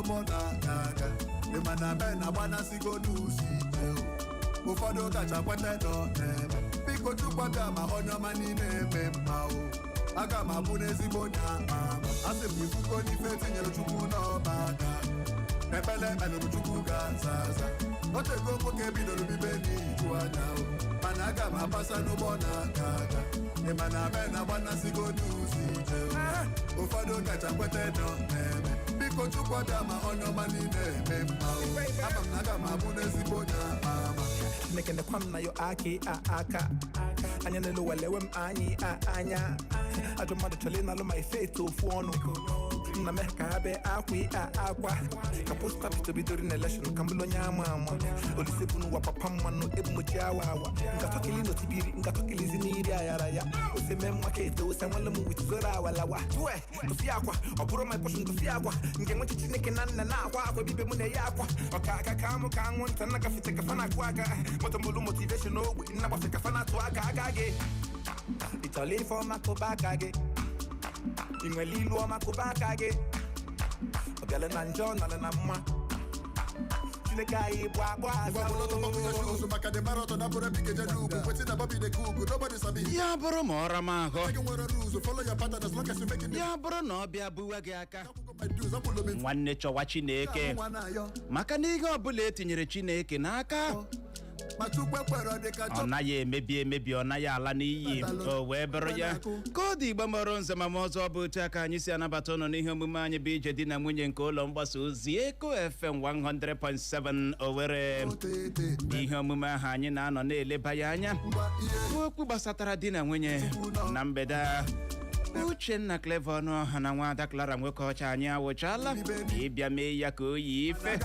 n'ụgbọ na-aga aga. Ịma na be na-agbanasịgo n'ụzọ ije o. Ụfọdụ kacha kweta nọ na-eme. Biko, Chukwu abịa ma onye ọma n'ime eme mma o. Aga m abụ n'ezigbo onye ama ama. Asị m ifugo n'ife tinyere Chukwu n'ọba aka. Ekpele ekpelụrụ, Chukwu ga-aza aza. Otego nwoke bidoro bibe n'iju anya o. Mana aga m agbasa n'ụgbọ na-aga aga. Ịma na be na-agbanasịgo n'ụzọ ije o. Ụfọdụ kacha kweta nọ na-eme. Biko, Chukwu abịa ma onye ọma niile eme mma o. Ama m na aga m abụ n'ezigbo onye ama ama. Chineke, nekwa m na yo aka a aka anya n'elu, welewe m anyị a anya. Ajọ mmadụ chọrọ ịnalụ my faith ofu ọnụ nna mee ka ha bee akwa a akwa ka posta pito bidoro na election, ka m bụrụ onye ama ama. Olise bụ n'ụwa papa mmanụ ebumuchi awa awa nkatọkili n'otibiri nkatọkilizi n'iri ayara ya ose mee mma ka ete ose nwale m wit zoro awalawa tue tụfịa akwa. Ọ bụrụ my portion, tụfịa akwa nke nwechi. Chineke na nna na-akwa akwa bibe m na-eye akwa ọka aka ka amụ ka anwụnta nna gafete kafa na-akụ aka moto mbụlụ motivation ogbe nna gbafe kafa na-atụ aka aka gị. Ị chọrọ ife ọma, kụba aka gị. Ị nwere ilu ọma, kụba aka gị. Ọ bịala na njọ nọrọ na mma. Chineke anyị bụ akpọ aza. Ngwa bụrụ ọtọ, buckle your shoes, maka the marathon abụrụ ebe ikeje n'ugwu. Wetin na Bobby dey cook, nobody sabi. Ya bụrụ ma ọ rama ahụ. Gị nwere rules, follow your pattern as long as you making the Ya bụrụ na ọ bịa buwe gị aka, akwụkwọ my dues, akwụlo m. Nwanne, chọwa Chineke, nwa na-ayọ maka na ihe ọbụla etinyere Chineke n'aka, ma Chukwu ekwere dị ka ọ naghị emebi emebi, ọ naghị ala n'iyi. O wee bụrụ ya ka ọ dị. Igbo mọrọ nze ma m ọzọ, bụ otu aka anyị si anabata ụnụ n'ihe omume anyị bụ Ije Di na Nwunye nke ụlọ mgbasa ozi Eko FM 100.7 Owerri. Tete. Ihe omume ahụ anyị na-anọ na-eleba ya anya ngwa ihe okwu gbasatara di na nwunye na mgbede a. Uchenna Clever Ọnụọha na nwaada Clara nwoke ọcha, anyị awụchala ịbịa mee ya ka o yi ife,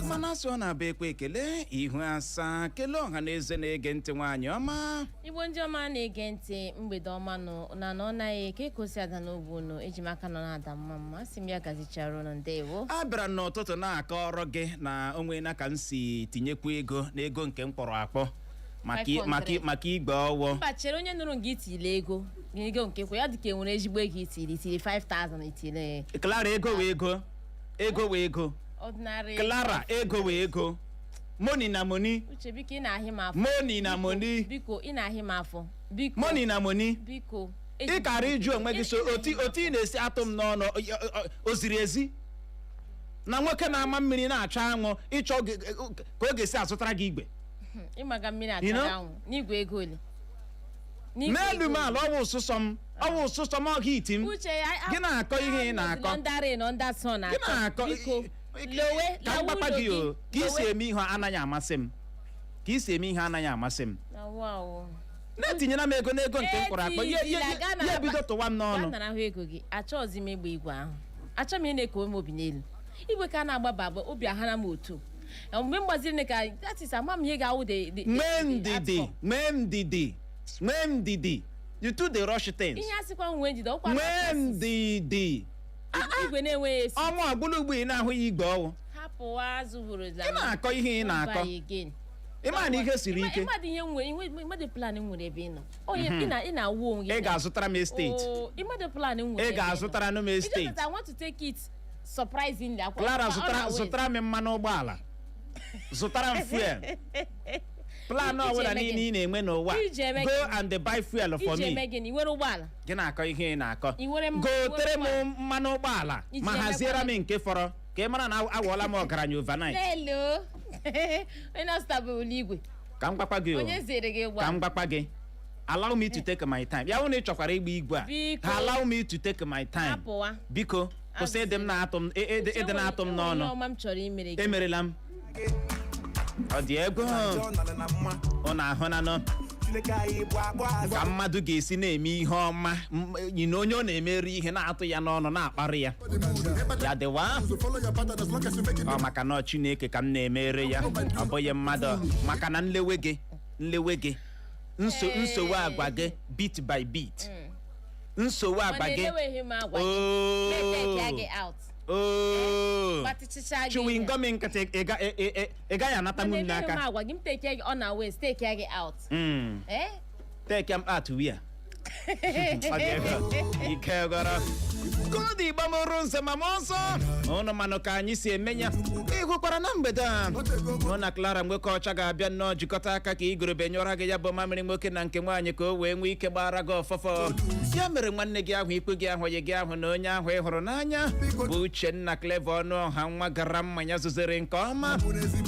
mana asị ọ na-abụ ekwe ekele ihu asaa. Kelee ọha na eze na-ege ntị, nwaanyị ọma. Igbo ndị ọma na-ege ntị, mgbede ọma nụ na na ọ naghị eke ka o si ada n'ogbu unu. Eji m aka nọ na-ada mma mma, sị m ya gazichara unu. Ndewo. A bịara n'ụtụtụ na-akọrọ gị na onwe na ka m si tinyekwu ego n'ego nke m kpọrọ akpọ maka 500. maka igbe ọwọ. Mba, chere, onye nụrụ nga itile ego ego nke kwe ya dị ka enwere ezigbo ego itili itili 5000 itile. Clara, ego wee ego, ego wee ego. Ordinary. Clara, ego wee ego, money na money. Uche, biko, ị na-ahị m afọ. Money na Biko, money. Biko, ị na-ahị m afọ, biko. Money na money. Biko. Ị kara ịjụ onwe gị so oti ị na-esi atụ m n'ọnụ, o ziri ezi na nwoke na-ama mmiri na-achọ anwụ ịchọ ka ọ ga-esi azụtara gị igwe? Ịmaga mmiri You know? achara anwụ n'igwe ego ole? N'igwe N'elu ego m ole? ala, ọwụ ụsụsọ m, ọwụ ụsụsọ m, ọha iti m. Uche, Gị na-akọ ihe ị na-akọ. Under rain, under sun. Gị na-akọ. Biko, lowe. Ka m Lawa gbakwa ụlọ. Gị o ka isi Lowe. eme ihe anaghị amasị m, ka isi eme ihe anaghị amasị m. Na wow. Na-etinyela m ego n'ego nke m kpọrọ akpọ ya ebido tụwa m n'ọnụ. Gaa nara ahụ ego gị. Achọghịzi m ịgba igwe ahụ. Achọ m ị na-ekowe m obi n'elu igwe ka a na-agbaba agba obi aghara m otu mgbe m gbaziri nne ka that is ama m ihe ga-awụ the Nwee the ndidi. outcome. Nwee ndidi, nwee ndidi. You too dey rush things. Ihe a sịkwa m nwee ndidi ọkwa. Nwee ndidi. Igwe na-enweghị esi. Ọnwa ọgbụla ugbu ị na-ahụ ya igwe ọwụ. Hapụwa azụ hụrụ. Ị na-akọ ihe ị na-akọ. Ịma na ihe siri ike. Ịmadụ ihe nwere ịmadụ plan nwere ebe ị nọ onye ị na-awụ onwe gị. Ị ga-azụtara m estate. Oh, ịmadụ plan nwere Ị ebe ị nọ. ga-azụtara m It's just estate. that I want to take it surprisingly. Clara, ọ zụtara na-wait. Zụtara m mmanụ ụgbọala, zụtara m fuel. Plan Iji ọbụla eme niile gịnị? ị na-enwe n'ụwa, Iji eme go gịnị? and buy fuel for Iji me. eme gịnị? Ị nwere ụgbọala? Gị na-akọ ihe ị na-akọ. Ị nwere Gotere nwere m ụgbọala? mmanụ ụgbọala Iji ma emekwa haziere m gịnị? nke fọrọ ka ị mara na awọọla m ọgaranya overnight. Hello. Onye na-azụtabụla igwe? Ka m gwakwa gị o. Onye zere gị Ka ụgbọala? m gwakwa gị, allow me to take my time. Ya hụ na ị chọkwara ịgba igwe a, Biko. allow me to take my time. Hapụwa. Biko, kwụsị ịdị m na-atụ m ịdị na-atụ m n'ọnụ. Enwere ihe ọma m chọrọ imere gị. Emerela m, ọ dị egwu. Njọ nọrọ na mma. Ọ na-ahụ nanụ Chineke anyị bụ akpọ aza. Ka mmadụ ga-esi na-eme ihe ọma yi na onye ọ na-emeri ihe na-atụ ya n'ọnụ, na-akparị ya ya dịwa. Follow your pattern as long as you making Ọ maka na ọ Chineke ka m na-emere ya, ọ bụghị mmadụ, maka na nlewe gị, nlewe gị, nsogbu agwa gị bit by bit, nsogbu agwa Mana gị. eleweghị m agwa gị. Ooo. Na-etake gị out. Ooo. Gbatịchịcha gị. Chewing gum nkịtị, ị gaghị anata m Mana eleghị m n'aka. agwa gị, m take gị on our ways, take gị out. Eh? Take am out where? Ọ dị ego. Ike gwara. Koodu Igbo mụrụ nze ma m ọzọ, ụnụ manụ ka anyị si eme ya. Ị hụkwara na mgbede a, mụ na Clara nwoke ọcha ga-abịa nnọọ jikọta aka ka igurube nyụọra gị ya bụ mamịrị nwoke na nke nwaanyị, ka o wee nwee ike gbara gị ọfọfọ. Ya mere, nwanne gị ahụ, ikwu gị ahụ, onye gị ahụ na onye ahụ ị hụrụ n'anya bụ Uchenna Clever ọnụ ọha, nwa gara mmanya zuzere nke ọma,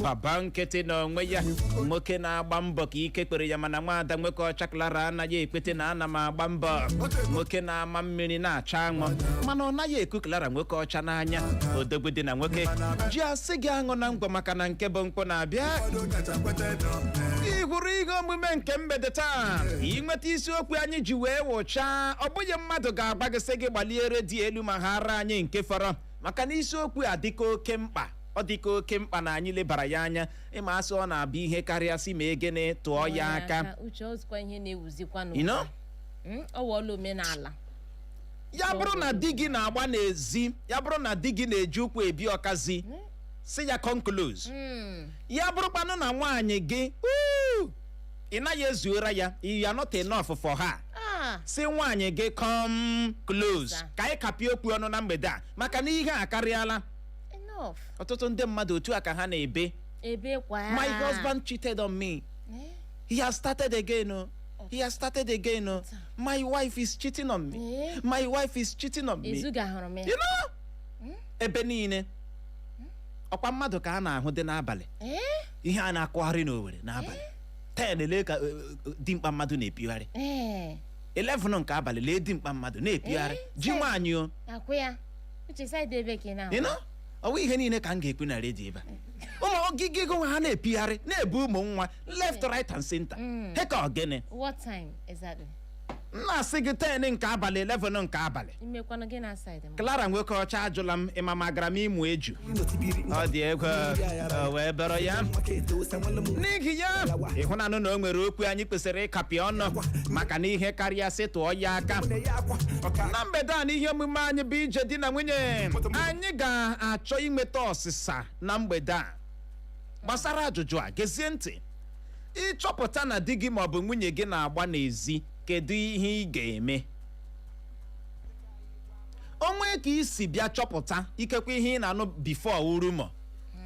baba nkịtị na onwe ya, nwoke na-agba mbọ ka ike kpere ya, mana nwaada nwoke ọcha Clara anaghị ekwete na ana m agba mbọ. Nwoke na-ama mmiri na-acha anwụ, mana ọ naghị eku Clara nwoke ọcha n'anya. Odogwu dị na nwoke ji asị gị aṅụ na ngwa, maka na nke bụ mkpụ na-abịa. Ụfọdụ kacha kweta nọ na-eme. Ị hụrụ ihe omume nke mgbede taa, ịnweta isiokwu anyị ji wee wụchaa, ọ bụghị mmadụ ga-agba gị sị gị gbalie redio elu ma ha ara anyị nke fọrọ, maka na isiokwu a dịka oke mkpa. Ọ dịka oke mkpa na anyị lebara ya anya. Ịma asị ọ na-abụ ihe karịa sị ma egene tụọ ya aka. Uche, ozikwa ihe na-ewuzikwa You know? Ọ wụọla omenala. Ya bụrụ na di gị na-agba n'ezi, ya bụrụ na di gị na-eji ụkwụ ebi ọkazi, si ya come close. Ya bụrụkwanụ na nwaanyị gị, "Woo, ị naghị ezuora ya, you are not enough for her," si nwaanyị gị come close. Sa. Ka anyị kapịa okwu ọnụ na mgbede a, maka na ihe a karịala. Enough. Ọtụtụ ndị mmadụ, otu a ka ha na-ebe. Ebe kwa. "My husband cheated on me." Eh? "He has started again, oh. He has started again, oh. My wife is cheating on me." Eh? "My wife is cheating on me." Ezugahụrụ m ya. Ebe niile ọkwa mmadụ ka a na-ahụ dị n'abalị. Eh? Ihe a na-akụgharị n'Owerri n'abalị 10, lee ka dimkpa mmadụ na-epigharị. 11 nke abalị, lee dimkpa mmadụ na-epigharị. Eh? Ji nwaanyị o. Akwụ ya, Uche, side ebe ka ị na. Ọwụ ihe niile ka m ga-ekwu na redio ebe a. Ụmụ ogige ego ha na-epigharị, na-ebu ụmụ nwa left, right and center. He ka ogene. What time exactly? M na-asị gị 10 nke abalị, 11 nke abalị. Imekwanụ gị na side m. Clara nwoke ọcha, ajụla m ịma ma agara m ịmụ eju. Ọ dị egwu, o wee bịara ya. N'ihi ya, ịhụnanụ na o nwere okwu anyị kwesịrị ịkapị ọnụ, maka na ihe karịa sị tụọ ya aka. Na mgbede a, n'ihe omume anyị bụ Ije Di na Nwunye, anyị ga-achọ inweta ọsịsa na mgbede a gbasara ajụjụ a. Gezie ntị: ịchọpụta na di gị maọbụ nwunye gị na-agba n'ezi, kedu ihe ị ga-eme? Onwe ka isi bịa chọpụta, ikekwe ihe ị na-anụ before, rumour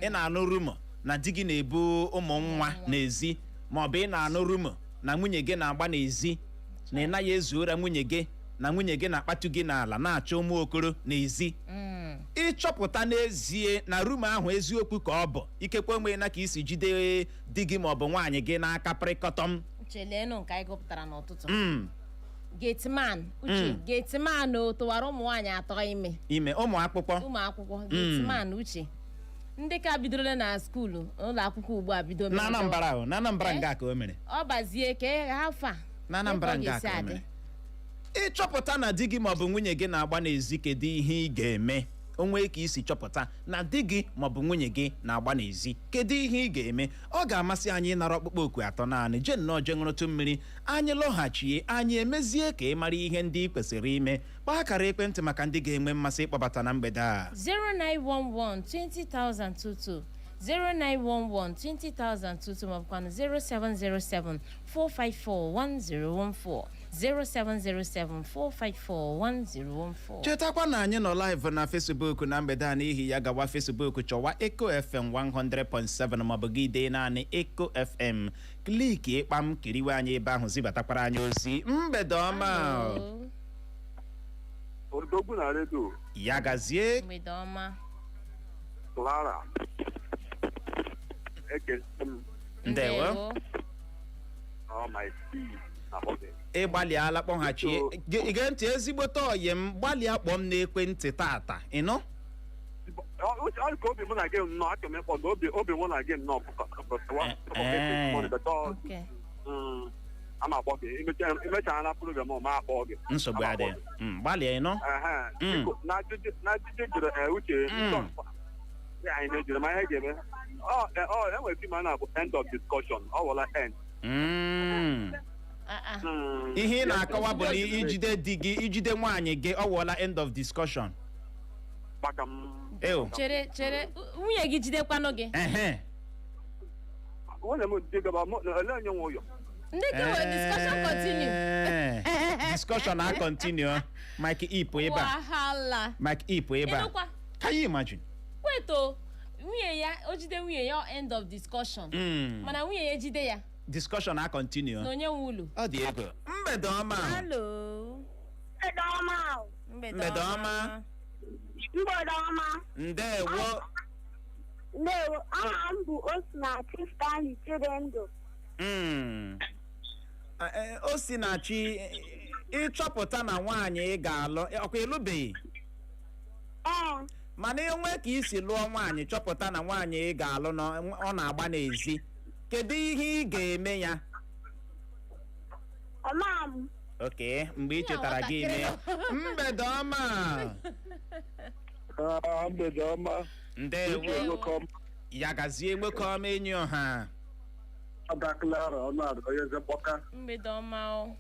ị na-anụ, rumour na di gị na-ebu ụmụ nwa n'ezi, maọbụ ị na-anụ rumour na nwunye gị na-agba n'ezi, na ị naghị ezu ụra nwunye gị, na nwunye gị na-akpatu gị n'ala na-achọ ụmụ okoro n'ezi, ịchọpụta n'ezie na rumour ahụ eziokwu ka ọ bụ, ikekwe onwe na ka isi jide di gị maọbụ nwaanyị gị n'aka pịrịkọtọm. Uche, leenụ nke anyị gụpụtara n'ụtụtụ. Gateman, Uche, gateman o tụwara ụmụ nwaanyị atọ ime. Ime ụmụ akwụkwọ. Ụmụ akwụkwọ, gateman, Uche, ndị ka bidorola na school, ụlọ akwụkwọ ugbu a bido. Na Anambra o, na Anambra. Eh? Nga ka o mere. Ọ bazie ka afọ a. Na Anambra nga ka o mere. Ịchọpụta na di gị maọbụ nwunye gị na-agba n'ezi, kedu ihe ị ga-eme? Onwe ka isi chọpụta na di gị maọbụ nwunye gị na-agba n'ezi, kedu ihe ị ga-eme? Ọ ga-amasị anyị ịnara ọkpụkpọ oku atọ naanị. Jee nnọọ jee ṅụrụtụ mmiri, anyị lọghachie, anyị emezie ka ị mara ihe ndị ị kwesịrị ime. Kpaa akara ekwentị maka ndị ga-enwe mmasị ịkpọbata na mgbede a. 0911 20022, 0911 20022, maọbụkwanụ 0707 454 1014, 0707 454 1014. Chetakwa na anyị nọ live na Facebook na mgbede a. N'ihi ya, gawa Facebook, chọwa Eco FM 100.7, maọbụ gị dee naanị Eco FM, click ịkpam, kiriwe anyị ebe ahụ, zibatakwara anyị ozi. Mgbede ọma. Hello. Odogwu na redio. Ya gazie. Mgbede ọma. Clara, ekele m. Ndewo. Ọ my speed na bọdị. Ị gbalịala kpọghachie. Gee ntị, ezigbote ọyị m, gbalịa kpọọ m n'ekwentị tata, ịnụ? Ọ ka obi mụ na gị nnọọ, achọrọ m ịkpọ gị, obi mụ na gị nnọọ. Okay. Ama akpọ gị imechara program, ma akpọ gị. Nsogbu adịghị. Gbalịa, ịnụ? Ehe, biko, na ajụjụ jụrụ, Uche, ya anyị na-ejụrụ ma ihe ga-eme. Ọ enwere film a na-abụ end of discussion, ọ wụla end. Ah, ah. Ihe ị na-akọwa bụ na ijide di gị, ijide nwaanyị gị, ọ wụọla end of discussion. Maka m. Ew. Chere, chere, nwunye gị jidekwanụ gị? Ehe. Nwunye m dị gaba, ele onye nwe ụyọ. Ndị ke nwere discussion continue. Discussion a continue. Mike Ipo ebe a. Wahala. Mike Ipo ebe a. Ịnụkwa? Can you imagine? Wait o, nwunye ya o jide nwunye ya, end of discussion. Mana nwunye ya ejide ya Discussion a continue. na onye nwe ụlọ. Ọ dị ego. Mgbede ọma. Hello. Mgbede ọma o. Mgbede ọma. Mgbede ọma. Ndewo. Ndewo, aha m bụ Osinachi Stanley Chidendụ. O si na chi ịchọpụta na nwaanyị ị ga-alụ, ọkwa ịlụbeghị? Ee. Mana enwe ka isi lụọ nwaanyị, chọpụta na nwaanyị ị ga-alụ na ọ na-agba n'ezi, kedu ihe ị ga-eme ya? Ọma m. Oke mgbe ị chetara gị ime. Mgbede ọma. Mgbede ọma. Ndewo. Nwoke ọma. Ya gazie, nwoke ọma, enyi ọha. Ada Clara ọnụ onye eze mkpọka. Mgbede ọma o.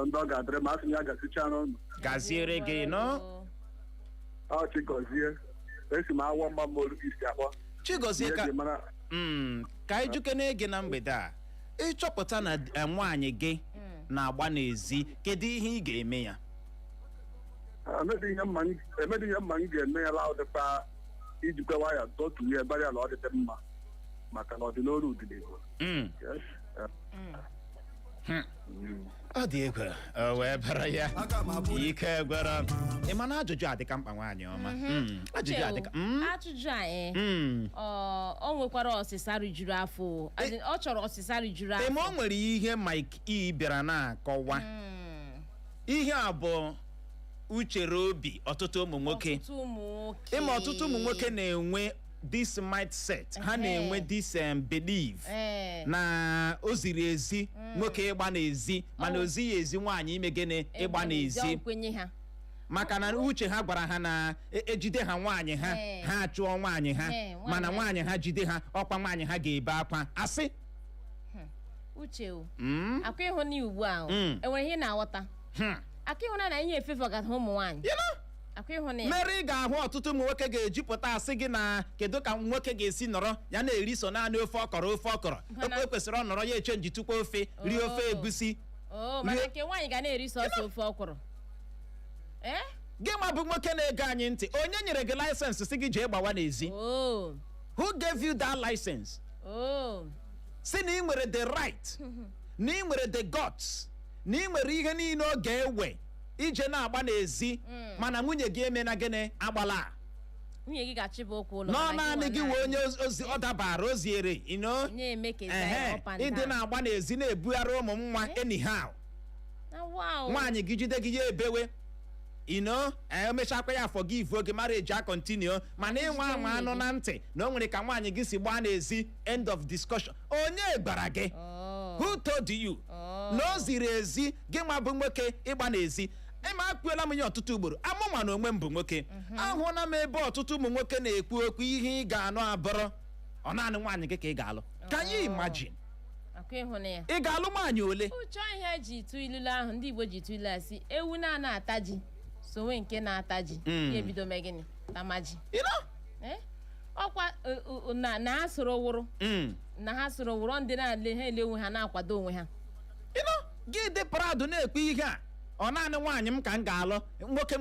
Ndị ọ ga-adịrị ma asị m ya gazichara ụnụ. Gaziere gị nọ. Ọ Chigozie, esi m awọ mma m olu isi akpọ. Chigozie, Ihe ka eji mara. Ka anyị juke gị na mgbede a, ịchọpụta na nwaanyị gị na-agba n'ezi, kedu ihe ị ga-eme ya? Emedị ihe mma m ga-eme ya la ụdịkpa ijikwa waya dọtuo ya bara ya na ọ dịdị mma maka na ọdịnoru udiligo. Yes. Ọ dị egwu, o wee bara ya. Aga m abụ Ike gwara ị, mana ajụjụ a dịka mkpa, nwaanyị ọma. Ajụjụ a dịka Ajụjụ a ọ nwekwara ọsịsa rijuru afọ o. As in, ọ chọrọ ọsịsa rijuru Ị ma afọ. O nwere ihe Mike E bịara na-akọwa. Ihe a bụ uchere obi ọtụtụ ụmụ nwoke. Ọtụtụ ụmụ nwoke. Ịma, ọtụtụ ụmụ nwoke na-enwe this mindset, ha na-enwe this belief na o ziri ezi nwoke ịgba n'ezi, mana o zighị ezi nwaanyị ime gịnị? Ịgba n'ezi. Ọ nkwenye ha. Maka na uche ha gwara ha na ejide ha nwaanyị ha, ha chụọ nwaanyị ha. Nwaanyị Mana ha. nwaanyị ha jide ha, ọkwa nwaanyị ha ga-ebe akwa asị. Uche o, akwa ịhụ na ugbu a o, enwere ihe ị na-aghọta? Akwa ịhụ na ihe efefọgata ụmụ nwaanyị. You know? Akwa ịhụ na ya. Mere ị ga-ahụ ọtụtụ ụmụ nwoke ga-ejupụta asị gị na kedu ka nwoke ga-esi nọrọ ya na-eri so naanị ofe ọkọrọ, ofe ọkọrọ? Okwe kwesịrị ọ nọrọ ya eche njitukwa ofe, rie ofe Oh. egusi. O mana nke nwaanyị ga na-eri sọsọ ofe ọkwụrụ, ee. Gị ma bụ nwoke na-ege anyị ntị, onye nyere gị license si gị jee gbawa n'ezi? O. Who gave you that license? O. Si na ị nwere the right, na ị nwere the guts, na ị nwere ihe niile ọ ga-ewe ije na-agba n'ezi, mana nwunye gị emena gịnị? Agbala. Nwunye gị ga-achịba ụkwụ ụlọ. Nọ mana naanị gị nwa wee onye ozi ọ dabara o ziere na-eme ka ehe up and ịdị down. Na-agba n'ezi, na-ebugharị ụmụ nwa anyhow. Na wow. Nwaanyị gị jide gị, ya ebewe, emechakwa ya forgive oge marriage a continue. Mana ịnwa anwa anụ na ntị na o nwere ka nwaanyị gị si gbaa n'ezi, end of discussion. Onye gwara gị? Oh. Who told you Oh. na o ziri ezi gị nwa bụ nwoke ịgba n'ezi? Ịma, akwuola m ya ọtụtụ ugboro, amụnwa na onwe m bụ nwoke, ahụla m ebe ọtụtụ ụmụ nwoke na-ekwu okwu ihe ị ga-anụ abụrụ ọ naanị nwaanyị gị ka ị ga-alụ. Can you imagine? Akwa ịhụ na ya. Ị ga-alụ nwaanyị ole? Uche, ihe ji tụ ilulu ahụ ndị Igbo ji tụ ilu a sị ewu na-ana ata ji sonwe nke na-ata ji, ya ebido mee gịnị? Tama ji. You know? Eh? Ọkwa na ha soro wụrụ na ha soro wụrụ ndị na-ele ha ele onwe ha, na-akwado onwe ha. You know, gị dị proud na-ekwu ihe a, ọ naanị nwaanyị m ka m ga-alụ. Nwoke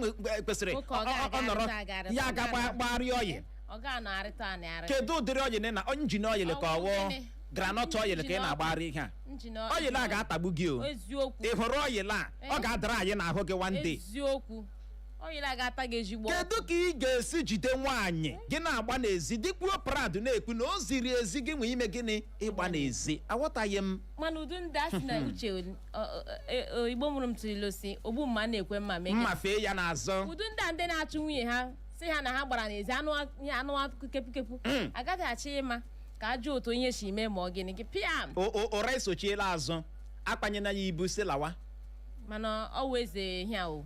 kwesịrị Nwoke ọ ọ nọrọ ga-agarịta agarịta, ya ọ aga gbagharịa oyi. Ọ ga-anọ arịta anị arịta. Kedu ụdịrị oyi na engine oil ka Ọ ọ wụ wụ gịnị? groundnut oil ka ị Engine. na-agbagharị ihe a? Engine. Oil a ga-atagbu gị o. Eziokwu. Ị hụrụ oil a, ọ ga-adara anyị n'ahụ gị one day. Eziokwu, oil a ga-ata gị ezigbo ọkụ. Kedu ka ị ga-esi jide nwaanyị gị na-agba n'ezi, dịkwuo proud na-ekwu na o ziri ezi gị nwe ime gịnị? Ịgba n'ezi? Aghọtaghị m. Mana udu ndị a sị na uche Igbo mụrụ m tụrụ ilu si ogbu mma na-ekwe mma mee gịnị? Mma fee ya n'azụ. Udu ndị a, ndị na-achụ nwunye ha si ha na ha gbara n'ezi, anụ ihe anụ kepụkepụ agaghị achọ ịma ka ajụ otu onye si mee ma ọ gịnị gị pịam. Ụra esochiela azụ, akpanyena ya ibu si lawa. Mana ọ wụ eze ihe o,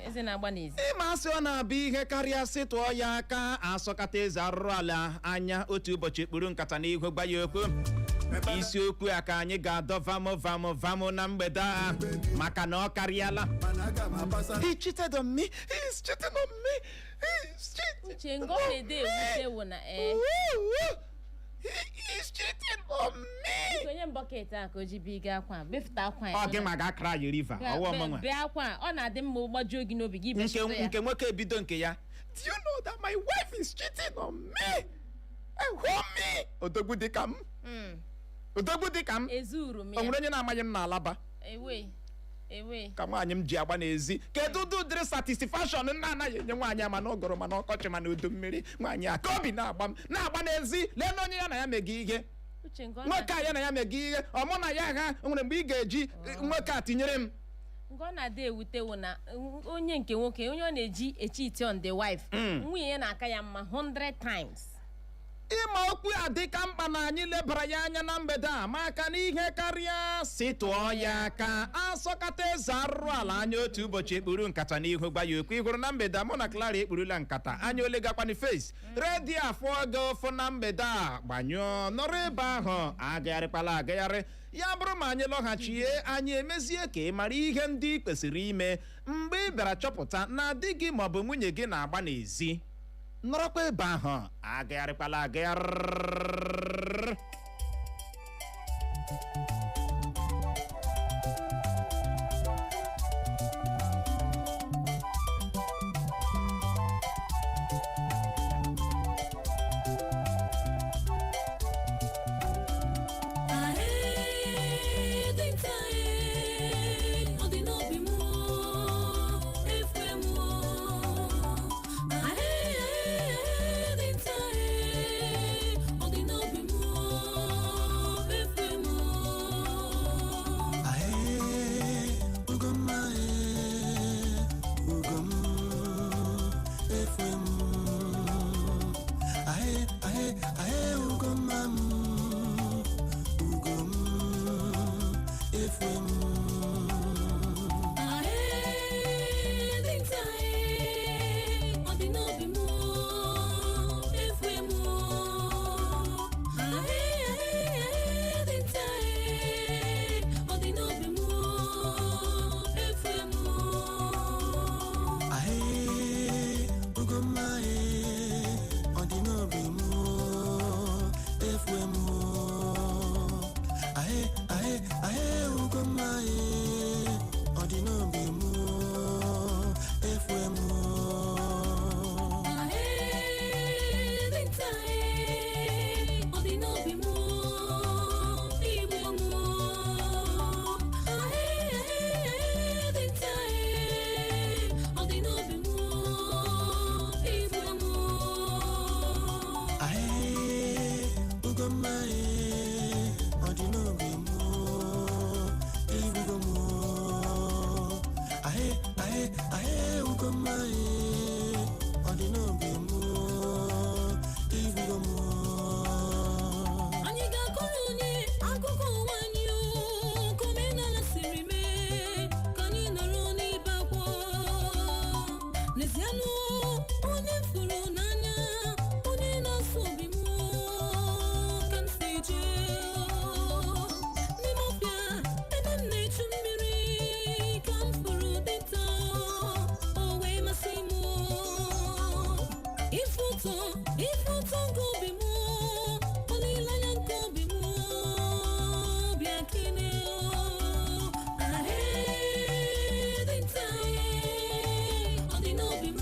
eze na-agba n'ezi. Ịma, asị ọ na-abụ ihe karịa sị tụọ ya aka asọkata eze arụrụ ala anya otu ụbọchị kpuru nkata n'ihu gba ya okwu. Isiokwu a ka anyị ga-adọ vamo vamo vamo na mgbede a, maka na ọ karịala. Mana aga m agbasa. He cheated on me. He's cheating on me. He's cheating. Uche, nga ọ na-ede ewute wụ na ee. He is cheating on me. Biko nye m bucket a ka o ji biga akwa, befụta akwa ya. Ọ gị ma ga cry river, ọwụ ọmụnwa. Bee akwa a, ọ na-adị mma gbajuo gị n'obi gị Nke bechitụ ya. nke nwoke ebido nke ya: "Do you know that my wife is cheating on me? Hụ me, odogwu dịka m, odogwu dịka m." Ezuru m O ya. nwere onye na-amaghị m n'alaba Ewe ewe. ka nwaanyị m ji agba n'ezi. Kedu ụdị ụdịrị satisfaction m na-anaghị enye nwaanyị a, ma na ụgụrụ, ma na ọkọchị, ma na udu mmiri? Nwaanyị a ka obi na-agba m na-agba n'ezi. Lee na onye ya na ya mega ihe. Uche, nke ọ Nwoke a ya na ya mega ihe, ọ mụ na ya ha nwere mgbe ị ga-eji nwoke a tinyere m. Nke ọ na-adị ewutewo na onye nke nwoke, onye ọ na-eji echeat on the wife, nwunye ya na-aka ya mma 100 times. Ịma okwu a dịka mkpa na anyị lebara ya anya na mgbede a, maka na ihe karịa si tụọ ya aka asọkata eze arụrụ ala anya otu ụbọchị ekpuru nkata n'ihu gwa ya okwu. Ị hụrụ na mgbede a, mụ na Clara ekpurula nkata anya ole gakwanị face redio afọ gị ụfụ na mgbede a. Gbanyụọ, nọrọ ebe ahụ, agagharịkwala agagharị. Ya bụrụ ma anyị lọghachie, anyị emezie ka ị mara ihe ndị ị kwesịrị ime mgbe ị bịara chọpụta na di gị maọbụ nwunye gị na-agba n'ezi. Nọrọkwa ebe ahụ, agagharịkwala agagharị. Ahee, dinta ee, ọ dị n'obi m efu m. Ahee, dinta ee, ọ dị n'obi m efu m. Ahee, Ugomma ee, Ugom, efu m. Ahee, ahee, ahee, Ugomma m, Ugom, efu m. Ahee, dinta ee, ọ dị n'obi m efu m. Ahee, dinta ee, ọ dị n'obi m efu m. Ahee, Ugomma ee, ọ dị n'obi m efu m. Ahee, ahee, ahee, Ugomma ee, ọ dị n'obi m efu m. Ahee, dinta ee, ọ dị n'obi m igbu m. Ahee, dinta ee, ọ dị n'obi m igbu m. Ahee, Ugomma ee, ọ dị n'obi m igbugo m. Ahee, ahee, ahee, Ugomma ee, ọ dị n'obi m igbugo m. Anyị ga-akọrọ onye akụkọ ụwa anyị o, ka omenala siri mee ka anyị nọrọ n'ibe akwa. N'ezianụ, onye fụrụ n'anya, onye na-asụ obi m ka m si jee n'ime ọfịa ebe m na-echu mmiri ka m fụrụ dinta, o wee masị m. Ife ụtọ, ife ụtọ nke obi m, olileanya nke obi m, bịa kene. Ahee, dinta ọ dị n'obi m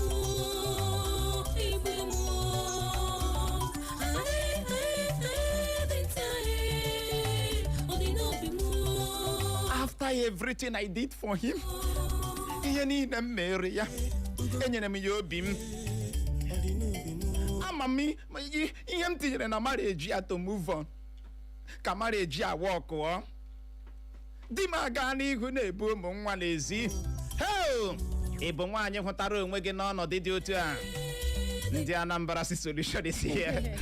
igbu m. Ahee, ahee, dinta ọ dị n'obi m. After everything I did for him, ihe niile m mere ya, enyere m ya obi m, ama m ihe m tinyere na marriage ya to move on, ka marriage a wọkụọ. Di m aga n'ihu na-ebu ụmụ nwa n'ezi. Heo, ị bụ nwaanyị hụtara onwe gị n'ọnọdụ dị otu a, ndị Anambra si solution is here.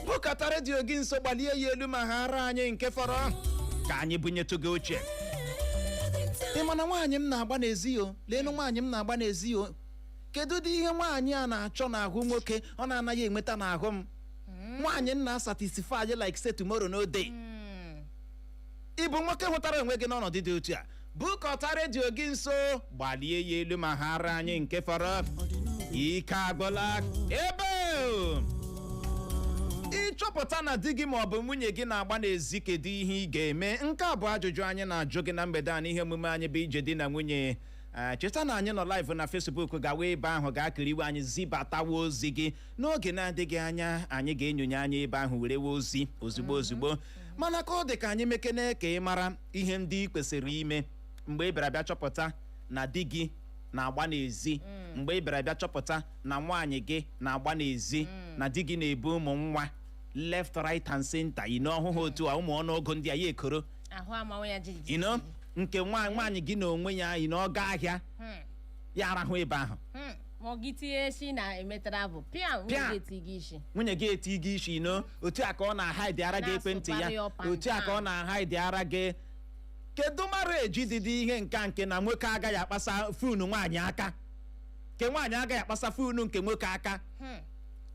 Bukọta redio gị nso, gbalie ya elu ma ha ara anyị nke fọrọ ka anyị bunyetụ gị oche. Ị ma na nwaanyị m na-agba n'ezi o? Leenu, nwaanyị m na-agba n'ezi o. Kedu ụdị ihe nwaanyị a na-achọ n'ahụ nwoke ọ na-anaghị enweta n'ahụ m? Nwaanyị m na-asatisfy like say tomorrow no day. Ị bụ nwoke hụtara onwe gị n'ọnọdụ dị otu a, bukọta redio gị nso, gbalie ya elu ma ha ara anyị nke fọrọ. Ike agwụla ebe o. Ị Ịchọpụta na di gị ma ọ bụ nwunye gị na-agba n'ezi, kedu ihe ị ga-eme? Nke a bụ ajụjụ anyị na-ajụ gị na mgbede a n'ihe omume anyị bụ Ije Di na Nwunye. Cheta na anyị nọ live na Facebook. Gawa ebe ahụ, ga-akiriwe anyị, zibatawa ozi gị. N'oge na-adịghị anya, anyị ga-enyonye anya ebe ahụ were we ozi ozugbo ozugbo. Mana ka ọ dị ka anyị mekene ka ị mara ihe ndị ị kwesịrị ime mgbe ị bịara bịa chọpụta na di gị na-agba n'ezi, mgbe ị bịara bịa chọpụta na nwaanyị gị na-agba n'ezi, na di gị na-ebu ụmụ nwa left, right and center, ino ọhụhụ otu a, ụmụ ọnụọgụ ndị a ya ekoro. Ahụ amanwe ya jijiji. Ino nke nwaanyị gị na onwe ya ino ọ gaa ahịa, ya arahụ ebe ahụ. Ma ọ gị tinye isi na emetara bụ pịa. Pịa. Nwunye gị eti gị isi. Nwunye gị eti gị isi. Ino otu a ka ọ na-ahide ara gị ekwentị ya. Na-asụgharị up and Otu a ka ọ down. na-ahide ara gị. Kedu mara eji dịdị ihe nka nke na nwoke agaghị akpasa phone nwaanyị aka, nke nwaanyị agaghị akpasa phone nke nwoke aka?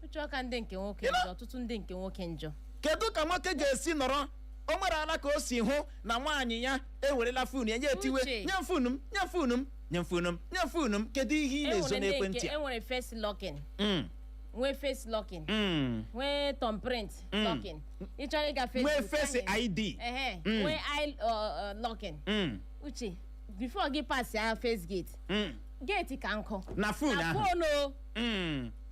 Uche, ọka ndị nke nwoke njọ, ọtụtụ ndị nke nwoke njọ. Kedu ka nwoke ga-esi nọrọ, o nwere ala ka o si hụ na nwaanyị ya ewerela phone ya, ya etiwe, Uche. "Nye m phone m, nye m phone m, nye m phone m, nye m phone m"? Kedu ihe ị na-ezo Enwere ndị n'ekwentị nke a? Enwere face locking, nwee face locking, nwee thumbprint locking. Ị chọrọ ịga Facebook, Nwee face ID. Ehe, nwee eye locking. Uche, before gị pass ya face gate, gate ka nkụ Na phone na ahụ. Phone o.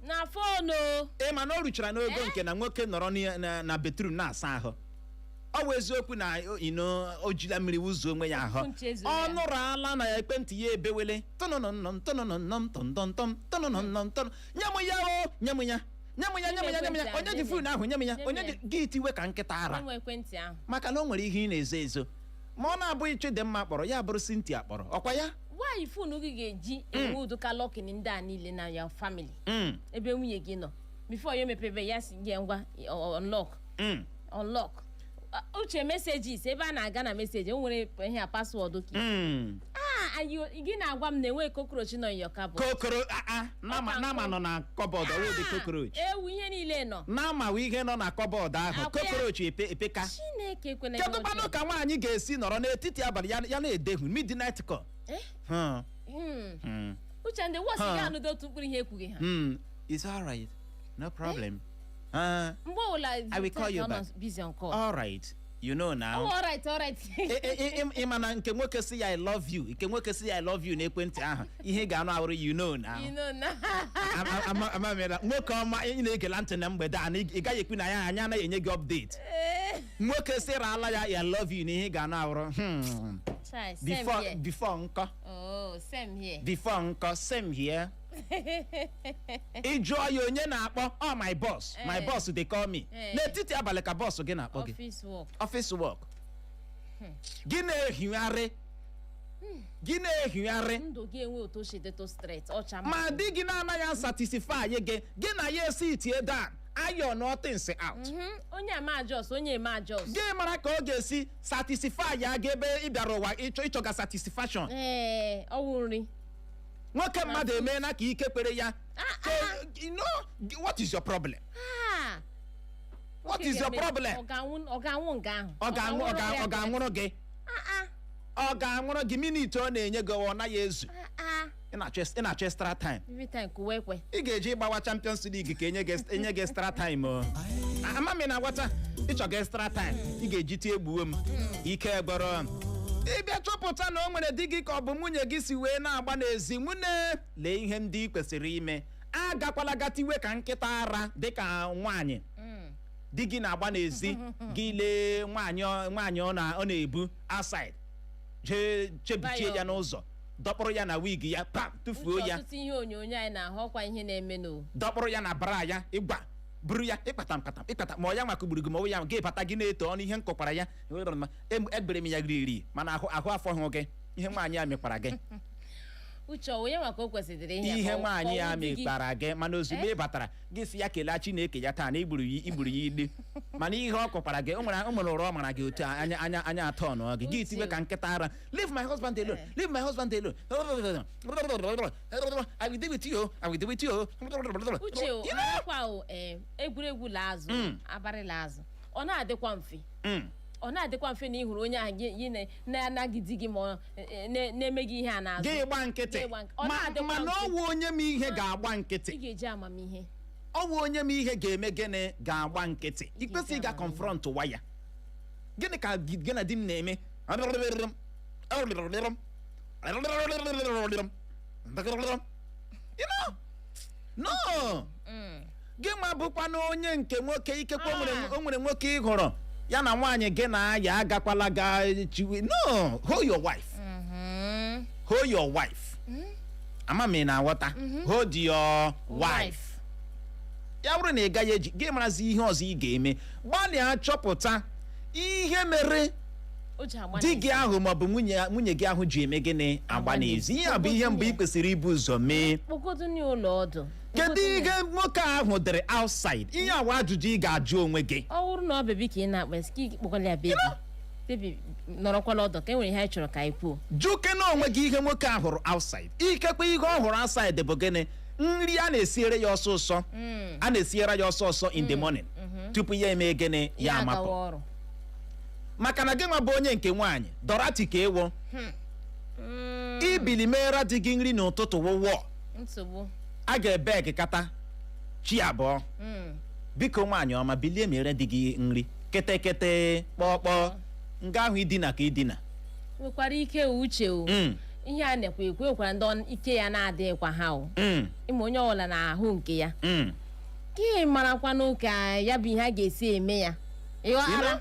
Na phone o. Ị ma na o ruchara n'ogo Eh? nke na nwoke nọrọ na bedroom na-asa ahụ, ọ bụ eziokwu na ino o jila mmiri wuzuo onwe ya ahụ, Okwu nche zuru ọ ya. nụrụ ala na ekwentị ya ebewele, tọnọnọnọm tọnọnọnọm tọntọntọm tọnọnọnọm tọnọ, "Nye m ya o, nye m ya, nye m ya, nye m ya, nye m ya, onye ji phone ahụ, nye m ya, Nye m onye ya." ji gị?" Tiwe ka nkịta ara. Enwe ekwentị ahụ. Maka na o nwere ihe ị na-ezo ezo, ma ọ na-abụghị Chidimma kpọrọ ya, bụrụ Cynthia kpọrọ ọkwa ya. Nwaanyị, phone gị ga-eji enwe ụdịka locking ndị a niile na ya family, ebe nwunye gị nọ, before ya emepebe ya, si gị ngwa, unlock, unlock. Uche, messages ebe a na-aga na message, o nwere ihe a password ka ah, gị na-agwa m na enweghị cockroach nọ in your cupboard? Kokoro aa nama. Ọka Nama nkụ. nọ na cupboard, ọwụ dị cockroach. Ewu, ihe niile nọ. Nama wụ ihe nọ na cupboard ahụ. Akwa ya. Cockroach epe epeka. Chineke ekwela ihe Kedu kwanụ ọjọọ. ka nwaanyị ga-esi nọrọ n'etiti abalị ya, ya na-edehu midnight call? Eh? Hmm. Uche, ndị wọsị Huh. ga anụdo otu mkpụrụ ihe ekwughị ha. It's all right, no problem. Mgbe ọbụla I will call you ọ nọ back. busy on call. All right, you know now. Oh, all right, all right. Ị ma na nke nwoke si ya "I love you", nke nwoke si ya "I love you" n'ekwentị ahụ, ihe ị ga-anụ awụrụ "you know now". You know na. Amamela nwoke ọma, ị na-egela ntị na mgbede a na ị gaghị ekwu na ya anyị anaghị enye gị update. Nwoke sịrị ala ya "I love you" na ihe ị ga-anụ awụrụ Chai, same Before here. Before nkọ. Oh, same here. Before nkọ, same here. Ị jụọ ya onye na-akpọ, "Oh, my boss, my boss dey call me." N'etiti abalị ka boss gị na-akpọ gị? Office work. Office work. Gị na-ehigharị, gị na-ehigharị. Ndụ gị enwe otu o si dịtụ straight ọcha. Ma di gị na-anaghị satisfy gị, gị na ya esi itie down, iron things out. Onye ama adjust, onye eme adjust. Gị mara ka ọ ga-esi satisfy ya gị ebe ị bịara ụwa ịchọga satisfaction. Ee, ọwụ nri. Nwoke mmadụ emeela ka ike kwere ya. So, you know, what is your problem? Ah! What Nwoke is your problem? Ọ ga-anwụ nga ahụ. Ọ ga-anwụrụ gị. Ah, ah. Ọ ga-anwụrụ gị. Minute ọ na-enye gị, ọ naghị ezu. Ah, ah. Ị na-achọ extra time. Every time kụwa ekwe. Ị ga-eji gbawa Champions League ka enye gị extra time o. Ama m ị na-aghọta. Ịchọga extra time, ị ga-eji tie egbuo m ike gbọrọ. Ịbịa chọpụta na o nwere di gị ka ọ bụ nwunye gị si wee na-agba n'ezi, nwunye, lee ihe ndị ị kwesịrị ime. Agakwala gatiwe ka nkịta ara dịka nwaanyị. Di gị na-agba n'ezi, gị lee nwaanyị ọ na-ebu outside, jee chebichie ya n'ụzọ, dọkpụrụ ya na wig ya, pam, tụfuo Uche, ya. ọtụtụ ihe onyonyo anyị na-ahụ ọkwa ihe na-eme n'o. Dọkpụrụ ya na bra ya, ịgba buru ya ịkpata mkpata ịkpata, ma ọ ya maka gburu gị, ma ọ ya gị bata, gị na-eto ọnụ ihe m kọkwara ya. Egbere m ya riri, mana ahụ afọ hụ gị ihe nwaanyị a mekwara gị. Uche, ọ onye maka o kwesịrị ihe Ihe nwaanyị ka ya ọ wụ di gị? mekwara gị, mana ozugbo ị batara, gị si ya kelee Chineke ya taa na igburu ya ilu, mana ihe ọ kọkwara gị, o nwere ụra ọ mara gị otu a, anya atọ nụọ gị, gị tiwe ka nkịta ara, "Leave my husband alone, leave my husband alone. I will deal with you, I will deal with you." Uche o, You know? marakwa o, ee, egwuregwu la azụ, abarịla azụ, ọ na-adịkwa mfe. Ọ na-adịkwa mfe na ị hụrụ onye ahụ gị na-anaghị di gị ma ọ na-eme gị ihe a n'azụ. Gị gba nkịtị. Gị gba ọ Ma na-adịkwa mana mfe. ọwụ onye ma ihe ga-agba nkịtị. Ị ga-eji amamihe. Ọ bụ onye ma ihe ga-eme gịnị ga-agba nkịtị. Ị kwesịghị ịga confront wa ya. Gịnị ka gị na di m na-eme? No, gị ma bụkwa na onye nke nwoke, ikekwe o nwere nwoke ị hụrụ ya na nwaanyị gị na-aya, agakwala ga chiwe. No, hold your wife. Hold your wife. Ama m ị na-aghọta. Hold your wife. Ya bụrụ na ị gaghị eji gị marazi ihe ọzọ ị ga-eme, gbalịa chọpụta ihe mere O ji agba di gị n'ezi. ahụ maọbụ nwunye gị ahụ ji eme gịnị, agba n'ezi. Ihe a bụ ihe mbụ ị kwesịrị ibu ụzọ mee. Kpọgodu n'ụlọ ọdụ. Kedu Kpọgodu ihe nwoke ahụ dere outside? Ihe awa ajụjụ ị ga-ajụ onwe gị. Ọ bụrụ na ọ baby ka ị na-akpa isi, ka ị kpọkwala ya, "Baby, baby, nọrọkwala ọdụ ka e nwere ihe anyị chọrọ ka anyị kwuo." Jụkene onwe gị ihe nwoke a hụrụ outside. Ikekwe ihe ọ hụrụ outside bụ gịnị? Nri a na-esiere ya ọsọsọ, a na-esiere ya ọsọsọ in the morning tupu ya eme gịnị, ya amapụ. Agawa ọrụ. Maka na gị nwa bụ onye nke nwaanyị dọrati ka ewo ibili meere di gị nri n'ụtụtụ wụwọ. Nsogbu. A ga-ebe gị kata chi abụọ. Biko, nwaanyị ọma, bilie mere di gị nri kịtịkịtị kpọkpọ nga ahụ idina ka idina. Nwekwara ike o, Uche o. Ihe a na-ekwe ekwe nwekwara ndị ike ya na-adịghịkwa ha o. Ịma onye ọbụla na-ahụ nke ya. Ka ị marakwanụ ka ya bụ ihe a ga-esi eme ya, ịghọtara?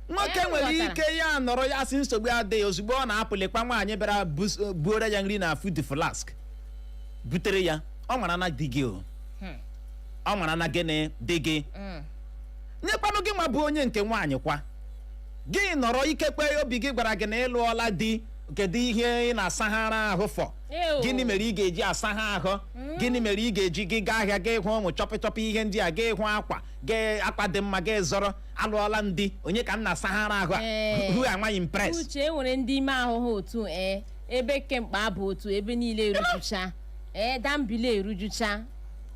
Nwoke Eh, nwere ghọtara. ike ya nọrọ ya sị nsogbu adịghị. Ozugbo ọ na-apụlikwa, nwaanyị bịara buore ya nri na food flask butere ya. Ọ mara na di gị o, ọ mara na gịnị di gị. Nyekwanụ gị nwa bụ onye nke nwaanyị kwa, gị nọrọ, ikekwe obi gị gwara gị na ị lụọla di, kedu ihe ị na-asaghara ahụ fọ? Ew. Gịnị mere ị ga-eji asagha ahụ? Gịnị mere ị ga-eji gị gaa ahịa gị hụ ụmụ chọpị chọpị ihe ndị a, gị hụ akwa gị, akwa dị mma gị zọrọ? Alụọla m di, onye ka m na-asaghara ahụ a? Ee. Who am I impress? Uche, e nwere ndị ime ahụhụ otu ee ebe kemkpa abụ otu ebe niile erujucha, ee, dambile erujucha,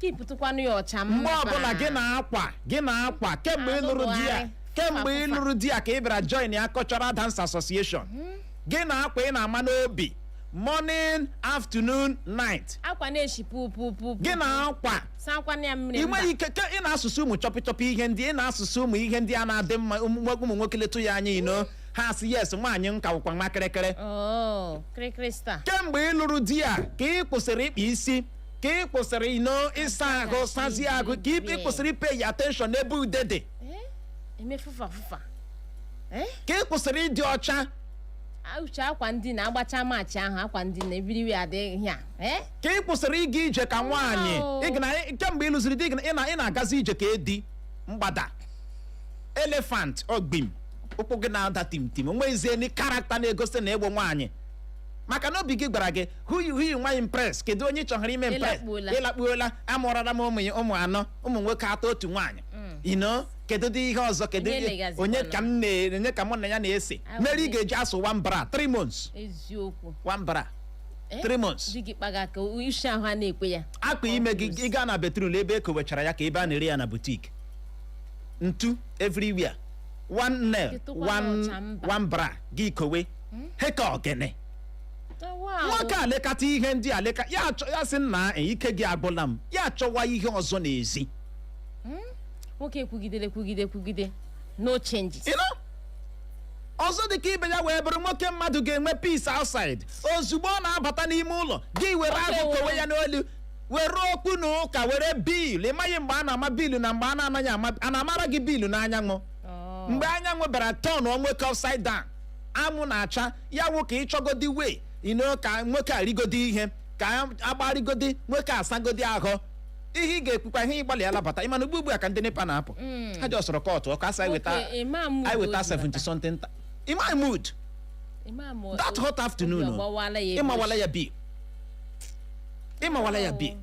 kipụtụkwanụ ya ọcha. Mgbe Mba. ọbụla gị na akwa gị na akwa kemgbe ị lụrụ di ya, Alụgharị. kemgbe ị Fụfa, fụfa. lụrụ di ya ka ị bịara join ya Cultural Dance Association, gị na akwa ị na-ama n'obi morning, afternoon, night. Akwa na-eshi pu pu pu pu. Gị na akwa. Sakwana ya mmiri. Ị Mba. nweghị ike ke ị na-asụsụ ụmụ chọpị chọpị ihe ndị ị na-asụsụ, ụmụ ihe ndị a na-adị mma. Ụmụ nwoke letụ ya anya ino ha sị, "Yes, nwaanyị m ka wụkwa nwa kịrịkịrị." Oh, kirikiri star. Kemgbe ị lụrụ di ya ka ị kwụsịrị ịkpa isi, ka ị kwụsịrị ino ịsa ahụ, sazie ahụ, ka ị kwụsịrị pay attention n'ebe ude dị. Eh? Eme fụfa fụfa. Eh? Ka ị kwụsịrị ịdị ọcha. Uche, akwa ndina agbacha maachị ahụ, akwa ndina ebiriwe adịghị a. Eh? Ka ị kwụsịrị ịga ije ka nwaanyị. Wow. Kemgbe ị lụziri di, ị na-agazi ije ka edi mgbada elephant ogbim, ụkwụ gị na-ada tim tim. Onwezie ni character na-egosi na ịgbụ nwaanyị, maka na obi gị gwara gị, who you nwa impress? Kedu onye ị chọrọ ime impress? Ịlakpuola. Ịlakpuola. Amụrara m ụmụ ụmụ anọ, ụmụ nwoke atọ, otu nwaanyị ino. Kedu dị ihe ọzọ? Kedu Onye onye legazikwanụ? ka m na onye ka mụ na ya na-ese mere ị ga-eji asụ one bra 3 months? Eziokwu. One bra Eh? 3 months. Di gị kpaga ka isi ahụ a na-ekwe ya. Akpa ime gị, ị gaa na bedroom ebe e kowechara ya ka ebe a na-ere ya na boutique, ntu everywhere, one nail. Ketụkwana One ọcha mba. one bra gị kowe heka ogene. Ah, wow. Nwoke a lekọta ihe ndị a leka ya achọ ya sị, "Nna, ike gị agwụla m." Ya achọwa ihe ọzọ n'ezi. Nwoke kwugidere, kwugide, kwugide, no changes. You know? Ọzọ dị ka ibe ya wee bụrụ, nwoke mmadụ ga-enwe peace outside. Ozugbo ọ na-abata n'ime ụlọ gị, were agụ kowe ya n'olu, were okwu na ụka, were bill. Ị maghị mgbe a na-ama bill na mgbe a na-anaghị ama. A na-amara gị bill n'anyanwụ. Oh. Mgbe anyanwụ bịara turn nwoke upside down, anwụ na-acha ya wụ ka ịchọgodi wee ino ka nwoke a rigodi ihe, ka agbarigodi nwoke asagodi ahụ. Ihe ị ga-ekwukwa, ihe ịgbalịala bata. Ịmana ugbu a ka ndị NEPA na-apụ, ha ji ọsọrọ kọtụ ọkụ asị anyị weta. Nwoke, ịma mood anyị weta o ji 70 bata. something ịma mood. Ịma That hot afternoon obi o, ọgbawala ya ebe. ịmawala ya bi, ịmawala ya bi.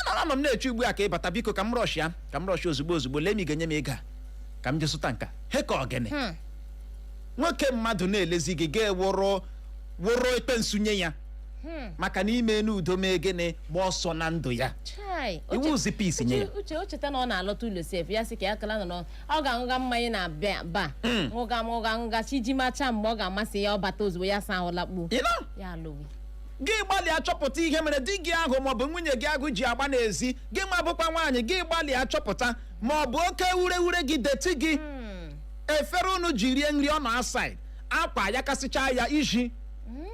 Anọ m na-eche ugbu a ka ị bata. Biko, ka m rush ya, ka m rush ozugbo ozugbo. Lee ma ị ga-enye m ego a ka m je zụta nka he ka ogene. Nwoke mmadụ na-elezi gị, ga-ewụrụ wụrụ ekpensu nye ya, maka na ime n'udo mee gịnị, gba ọsọ na ndụ ya. Chai, Iwu ozi peace nye ya. Uche, o cheta na ọ na-alọta ụlọ sef, ya sị ka ya kala nọ, ọ ga-aṅụga mmanya na ba ṅụga ṅụga ṅụga chi ji macha. Mgbe ọ ga-amasị ya, ọ bata ozugbo, ya sa ahụ lakpuo. You know? Ya alụghị. Gị gbalịa chọpụta ihe mere di gị ahụ maọbụ nwunye gị ahụ ji agba n'ezi. Gị ma bụkwa nwaanyị, gị gbalịa chọpụta ma ọ bụ oke ureghure gị, dirty gị, efere unu ji rie nri ọ nọ aside, akwa ya kasịcha ya, iji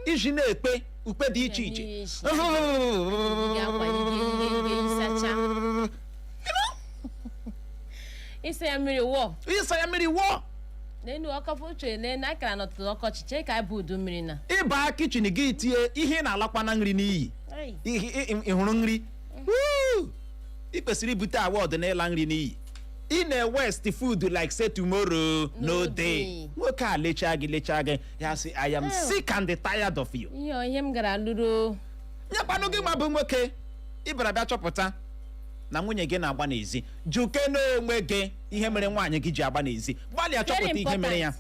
iji na-ekpe ukpe dị iche iche. Isi. Gị akwa ige isacha. Ịsa ya mmiri wụọ. Ịsa ya mmiri wụọ. N'enu ọkọfụ uche n'enu akara n'ọtụtụ ọkọchị, chee ka abụ udu mmiri na. Ịba kitchen gị, tie ihe ị na-alakwa na nri n'iyi. Ị hụrụ nri? Woo! Ị kwesịrị ibute award n'ịla nri n'iyi. Ị na-waste food like say tomorrow no No day. day. Nwoke a lechaa gị, lechaa gị, ya sị, "I am sick and tired of you." Ihe m gara lụrụ. Nyekwanụ gị ma bụ nwoke, ị bịara bịa chọpụta na nwunye gị na-agba n'ezi, juke n'onwe gị ihe mere nwaanyị gị ji agba n'ezi. Gbalịa chọpụta ihe mere ya.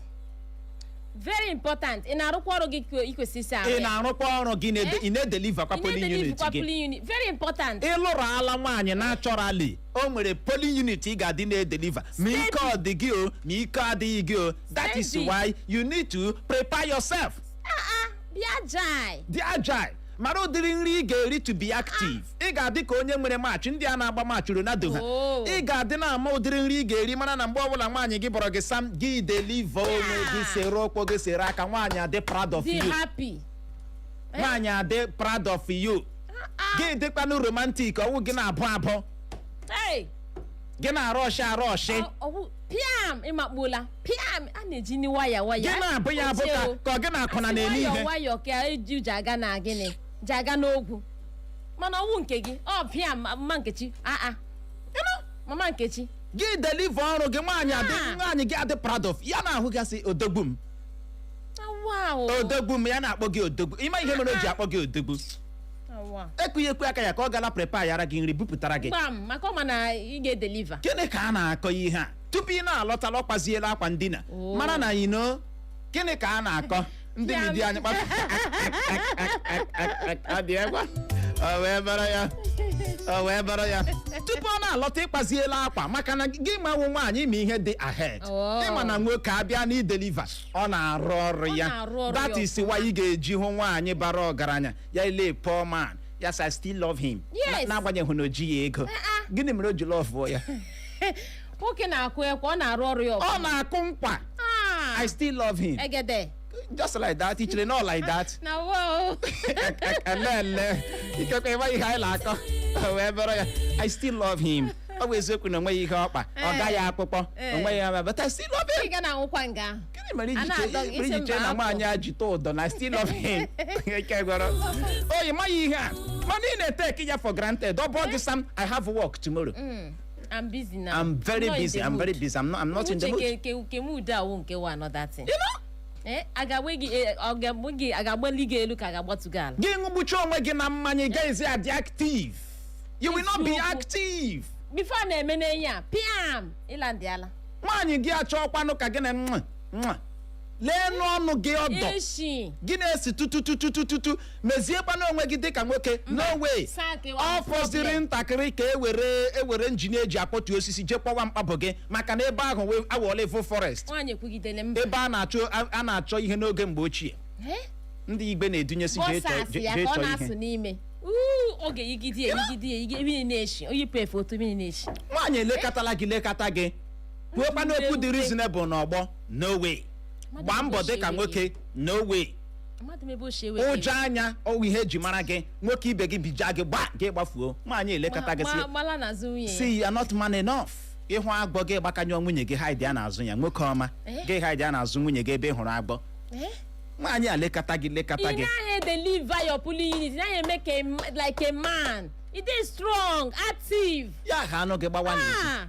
Very important. Ị na-arụkwa ọrụ gị ka ị kwesịrị isi arụ Ị ya? na-arụkwa ọrụ gị? Eh? Ị na-edeliver kwa Ị polling unit na-edeliver gị? Polling unit, very important. Ị lụrụ ala nwaanyị naturally, o nwere polling unit ị ga-adị na-edeliver, ma ike ọ dị gị o, ma ike adịghị gị o. That is Steady. why you need to prepare yourself. Ah ah, bịa jai. Dị agile, mara ụdịrị nri ị ga-eri to be active. Ị ga-adị ka onye nwere match, ndị a na-agba match, Ronaldo ha. Oh. Ị ga-adị na-ama ụdịrị nri ị ga-eri, mara na mgbe ọbụla nwaanyị gị bọrọ gị sam, gị deliver onwe gị, sere ụkwụ gị, sere aka, nwaanyị adị proud of Dị you. happy. Nwaanyị adị proud of you. Gị dịkwanụ romantic, ọwụ gị na-abụ abụ, Hey! gị na-arụ ọshị arụ ọshị. Ọwụ piam, ịmakpuola piam, a na-eji ni nwayọ nwayọ. Gị na-abụ ya abụ ka ọ gị na-akụna na-eme ihe. Nwayọ nwayọ ka eji ji aga na gịnị, ji aga n'ogwu, mana ọwụ nke gị ọ piam. Mama Nkechi, aa, mama Nkechi. Gị deliver ọrụ gị, nwaanyị adị Ah. nwaanyị gị adị proud of ya, na-ahụ gasị, "Odogwu m." Wow. "Odogwu m." Ya na-akpọ gị odogwu. Ịma ihe mere o ji akpọ gị odogwu? Awa. Ekweghị ekwe aka ya ka ọ gala prepare yara gị nri, bupụtara gị. Gbam, maka ọ ma na ị ga-edeliver. Gịnị ka a na-akọ ihe a? Tupu ị na-alọtala, ọ kpaziela akwa ndina. Oh. Mara na ino gịnị ka a na-akọ ndị media anyị kpapụ adị egwa, ọ wee bara ya, ọ wee bara ya. Tupu ọ na-alọta, ịkpaziela akwa, maka na gị manwụ nwaanyị ma ihe dị ahead. Oh. Ịma na nwoke abịa na ideliver, ọ na-arụ ọrụ Ọ ya. na-arụ ọrụ That ya. is why ị ga-eji hụ nwaanyị bara ọgaranya, ya ile poor man, yes, I still love him. Yes. N'agbanyeghị na o jighị ego. Gịnị mere o ji love ya? Nwoke na-akụ ekwe, ọ na-arụ ọrụ ya Ọ ọfụma. na-akụ nkwa. Ah, I still love him. Egede. Just like that, ichere not like that. Na wow. Ele ikekwe ịma ihe anyị na-akọ, o wee bụrụ ya, I still love him. Ọ bụ eziokwu na onweghị ihe ọkpa, ọ gaghị akpụkpọ, onweghị ya, but I still love him. Ị ga na-anwụkwa nga ahụ. Gịnị mere A iji na-adọ gị mere isi iji chee mba na apụ. nwaanyị a ji tụọ ụdọ na I still love him? Ike gwọrọ oyi maghị ihe a, mana ị na-etake ya for granted. Ọ bụ gị, "Sam, I have work tomorrow." I'm busy now. I'm very Not in busy. the I'm very mood. busy. I'm not in the Uche, mood. ke mood awụ nke wa another thing. You know? Eh, a ga-agba gị, ọ ga-agba gị, a ga-agbali gị elu ka a ga-agbatu gị ala? Gị ṅụgbucha onwe gị na mmanya, ị gaghịzi adị active. You will not be Eziokwu. active. Before na-eme n'enyi a, piam, ịla ndị ala. Nwaanyị gị achọkwanụ ka gị na nwa nwa lee n'ọnụ gị ọdọ. Eshi. Gị na-esi tutututututu, meziekwanụ onwe gị dịka nwoke. No way. Sack Ọ fọziri problem. ntakịrị ka ewere ewere engine eji akpọtu osisi jee kpọwa mkpabụ gị, maka na ebe ahụ wee awọla evil forest. Nwaanyị ekwugidele mba. Ebe a na-achọ ihe n'oge mgbe ochie, Eh? ndị igbe na-edunyesi jee chọọ Bọsas ya jee ka ọ chọọ na-asụ ihe. n'ime. Uu, ọ ga-eyigide ya, eyigide ya, eyigide mmiri na-eshi, oyipụ efe otu mmiri na-eshi. Nwaanyị elekọtala gị, lekọta gị, kwuokwanụ okwu dị reasonable n'ọgbọ. No way. Gbaa mbọ dị ka nwoke. No way. Mmadụ ebe o si ewe. Ụjọ anya ọwụ ihe eji mara gị. Nwoke ibe gị bija gị, gba gị, gbafuo. Nwaanyị elekọta gị, sị Gbala n'azụ nwunye ya. See, you are not man enough. Ịhụ agbọ, gị gbakanyụọ nwunye gị, hide ya n'azụ ya. Nwoke ọma, Eh? gị hide ya n'azụ nwunye gị ebe ị hụrụ agbọ. Eh? Nwaanyị a lekọta gị, lekọta Ị gị. naghị deliver your polling unit, ị naghị eme ka like a man, ị dị strong, active. Ya ha anụ gị gbawa n'ezi. Ah!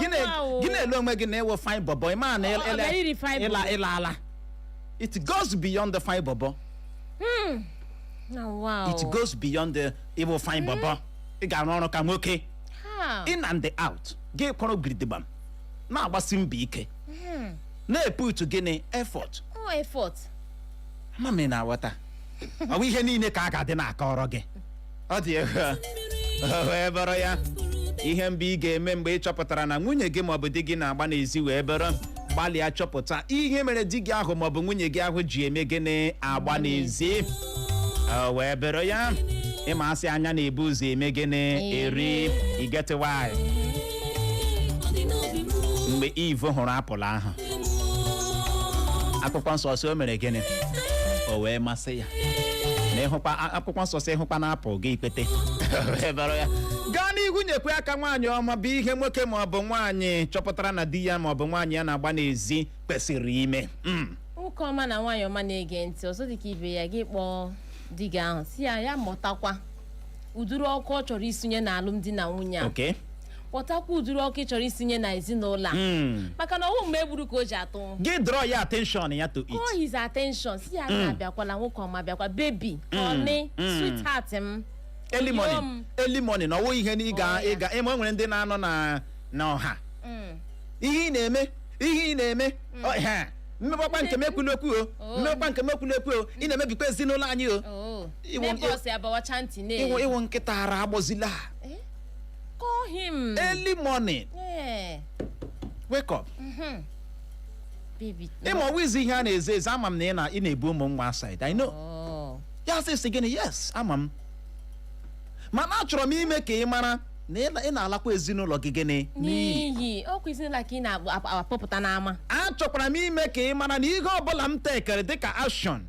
Gị Wow. gị na-ele onwe gị na-ewe fine bobo, ị ma na Ọ bịara iri fine ịla bobo. ịla ala. It goes beyond the fine bobo. Na wow. It goes beyond the ịbụ fine bobo. Ị ga-arụ ọrụ ka nwoke. Ha. In and out, gị kwọrọ gidigbam, na-agbasi mbọ ike, na-eput gịnị, effort. Oh, effort. Ama m ị na-aghọta. Ọ bụ ihe niile ka a ga-adị na-akọrọ gị? Ọ dị egwu. O wee bụrụ ya, ihe mbụ ị ga-eme mgbe ị chọpụtara na nwunye gị maọbụ di gị na-agba n'ezi wee bụrụ, gbalịa chọpụta ihe mere di gị ahụ maọbụ nwunye gị ahụ ji eme gịnị, agba n'ezi. O wee bere ya, ịma asị anya na-ebu ụzọ eme gịnị? Eri. You get why? Ọ dị n'obi m. Mgbe Eve hụrụ apple ahụ, Akwụkwọ Nsọ sị o mere gịnị? O wee masị ya. Na ịhụkwa Akwụkwọ Nsọ sị ịhụkwa na apple gị ikpete. Wee bụrụ ya. Gaa n'ihu, nyekwe aka. Nwaanyị ọma, bụ ihe nwoke ma ọ bụ nwaanyị chọpụtara na di ya ma ọ bụ nwaanyị ya na-agba n'ezi kwesịrị ime. Nwoke ọma na nwaanyị ọma na-ege ntị, ọzọ dịka ibe ya, gị kpọọ di gị ahụ, si ya ya mụtakwa ụdịrị ọkụ ọ chọrọ isunye na alụmdi na nwunye a. Kpọtakwa ụdịrị ọkụ ị chọrọ isinye na ezinụlọ a, maka na ọwụ mgbe egburu ka o ji atụ. Gị draw ya attention ya to it. Call his attention, si ya na abịakwala, nwoke ọma, bịakwa, baby, honey, sweetheart m. Early Yo morning. m. Early morning, ọwụ ihe na ịga Oh, ya. ịga ịma o nwere ndị na-anọ na n'ọha. Ihe ị na-eme, ihe ị na-eme, ọ, ha mmekpakpa nke m ekwulu okwu o. Oh. Mmekpakpa nke m ekwulu okwu o, ị na-emebikwa ezinụlọ anyị o. Oh. Ịwụ- Neighbors abawacha ntị na ịwụ ịwụ nkịta ara agbọzila. Call him. Early morning. Yeah. Wake up. Baby. Ịma ọwụ izi ihe a na-eze eze, ama m na ị na-ebu ụmụ nwa aside, I know. Oh. Ya sị sị gịnị? Yes, ama m, mana achọrọ m ime ka ị mara na ị na-alakwa ezinụlọ gị gịnị? N'iyi. N'iyi ọkwa ezinụlọ ka ị na-apụpụta n'ama. Achọkwara m ime ka ị mara na ihe ọbụla m tekere dịka action,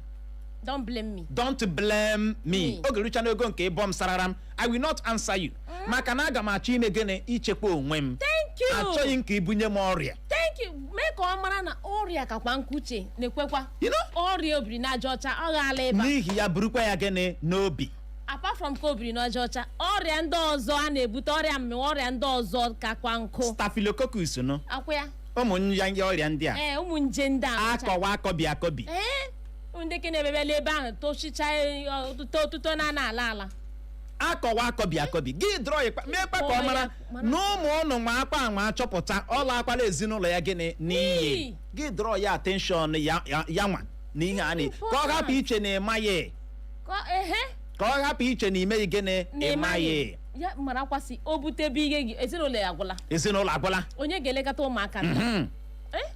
Don't blame me. Don't blame me. Me. Oge rucha n'ogo nke ịbọm sarara m, I will not answer you, maka na aga m achọ ime gịnị? Ichekwa onwe m. Thank you. Achọghị m ka ibunye m ọrịa. Thank you. Mee ka ọ mara na ọrịa kakwa nkuche na-ekwekwa. You know? Ọrịa obiri n'aja ọcha, ọ ghaala ịba. N'ihi ya, burukwa ya gịnị n'obi. Apart from ka obiri n'aja ọcha, ọrịa ndị ọzọ a na-ebute, ọrịa mmịnwụ, ọrịa ndị ọzọ kakwa nkụ. Staphylococcus nụ. Akwụ ya. Ụmụ nya ọrịa ndị a. Ee, ụmụ nje ndị a nụcha. Akọwa akọbi akọbi. Ee, ụmụ ndị ke na-emebela ebe ahụ tochicha ọtụtụ ọtụtụ na ala ala. Akọwa akọbi akọbi, gị drọ ịkpa meekwa ka ọ Kpọọ mara ya, mara. na ụmụ ụnụ nwa akpa anwa achọpụta ọla akwala ezinụlọ ya gịnị n'iyi. N'iyi. Gị drọ ya attention ya ya ya nwa na ihe a na ka ọ hapụ iche na ịmaghị. Ka ehe. Ka ọ hapụ iche na imeghị gịnị? Na Ịmaghị. Ya mara kwasị o butebe ihe gị, ezinụlọ ya agwụla. Ezinụlọ agwụla. Onye ga-elekọta ụmụaka ndị a? Eh?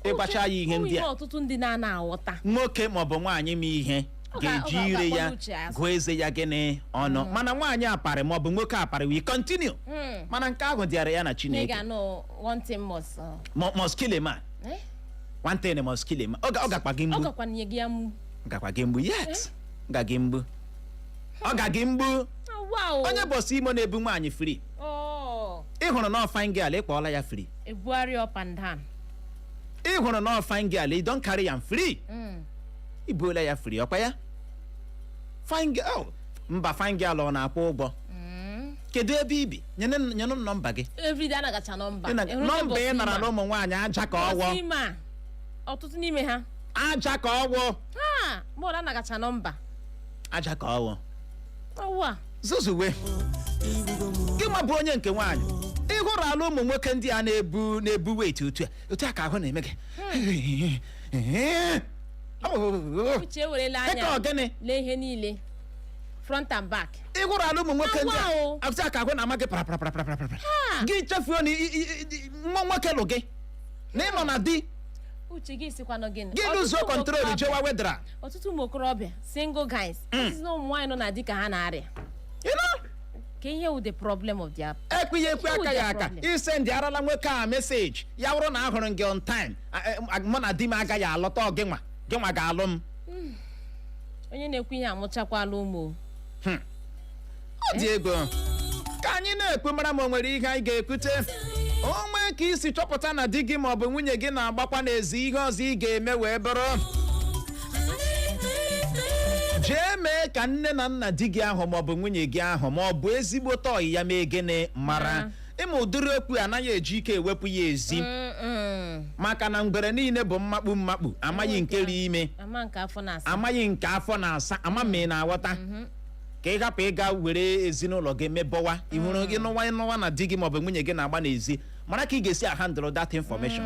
Ịgbacha ya ihe Ụmụ ndị ihe a. ọtụtụ ndị na-ana aghọta. Nwoke maọbụ nwaanyị ma ihe Ọ ga-eji ire ya ga-akpọ uche azụ. gụọ eze ya gịnị ọnụ, mana nwaanyị aparị maọbụ nwoke aparị, we continue. Mana nke ahụ dịara ya na Ị Chineke. ga-anụ one thing must Must kill a man. Eh? One thing must kill a man. Ọ gakwa gị Ọ mgbu. gakwana nye gị ya mgbu. Ọ gakwa gị mgbu, yes, ọ ga gị mgbu, ọ ga gị mgbu. Oh, wow. Onye bọsụ imo na-ebu nwaanyị free. Oh. Ị hụrụ na fine girl, ị kpọọla ya free. Ebugharị up and down. Ị hụrụ na fine girl, you don carry am free. Ibuola ya free, ọkwa ya fine girl. Mba, fine girl ọ na-akwụ ụgwọ? Kedu ebe ibi? Nyenụ nyenụ m nọmba gị. Everyday anagacha nọmba. Nọmba ị nara na ụmụ nwaanyị, aja ka ọwọ. Ime a, ọtụtụ n'ime ha. Aja ka ọwọ. Ha bọọlụ anagacha nọmba. Aja ka ọwọ. Ọwụ a. Zuzuwe gị ma bụ onye nke nwaanyị, ị hụrụ ala ụmụ nwoke ndị a na-ebu weight otu a otu a ka ahụ na-eme gị. Uche ewerela Dịka anya ọgịnị? lee ihe niile, front and back. Ị hụrụ ala ụmụ nwoke ndị a Awa o. otu a ka ahụ na-ama gị paraparaparapara, gị chefuo na nwa nwoke lụ gị na ịnọ na di. Uche, gị sikwanụ gịnị? Gị lose Ọtụtụ ụmụ control, okorobịa- jewa wedra. Ọtụtụ ụmụ okorobịa, single guys, ọtụtụ ụmụ nwaanyị nọ na di ka ha na-arịa. You know? Ka ihe wụ the problem of their Ekwe ya ekwe aka ya aka. Problem. Isendị arala nwoke a message ya, wụrụ na ahụrụ m gị on time, mụ na di m agaghị alọta, ọ gị nwa, gị nwa ga-alụ m. Onye na-ekwu ihe amụchakwala ụmụ o. Ọ dị ego ka anyị na-ekwu, mara ma o nwere ihe anyị ga-ekwute onwe ka isi chọpụta na di gị maọbụ nwunye gị na-agbakwa n'ezi. Ihe ọzọ ị ga-eme wee bụrụ, jee mee ka nne na nna di gị ahụ maọbụ nwunye gị ahụ maọbụ ezigbo ọyị ya mee gịnị? Mara. Ịma ụdịrị okwu anaghị eji ike ewepụ ya ezi, maka na ngwere niile bụ mmakpu mmakpu, amaghị nke ri ime. Ama nke afọ na-asa. Amaghị nke afọ na-asa, ama ma ị na-aghọta, ka ị hapụ ịga were ezinụlọ gị mebọwa. Ị hụrụ gị nụwa nụwa na di gị maọbụ nwunye gị na-agba n'ezi, mara ka ị ga-esi ahandle that information.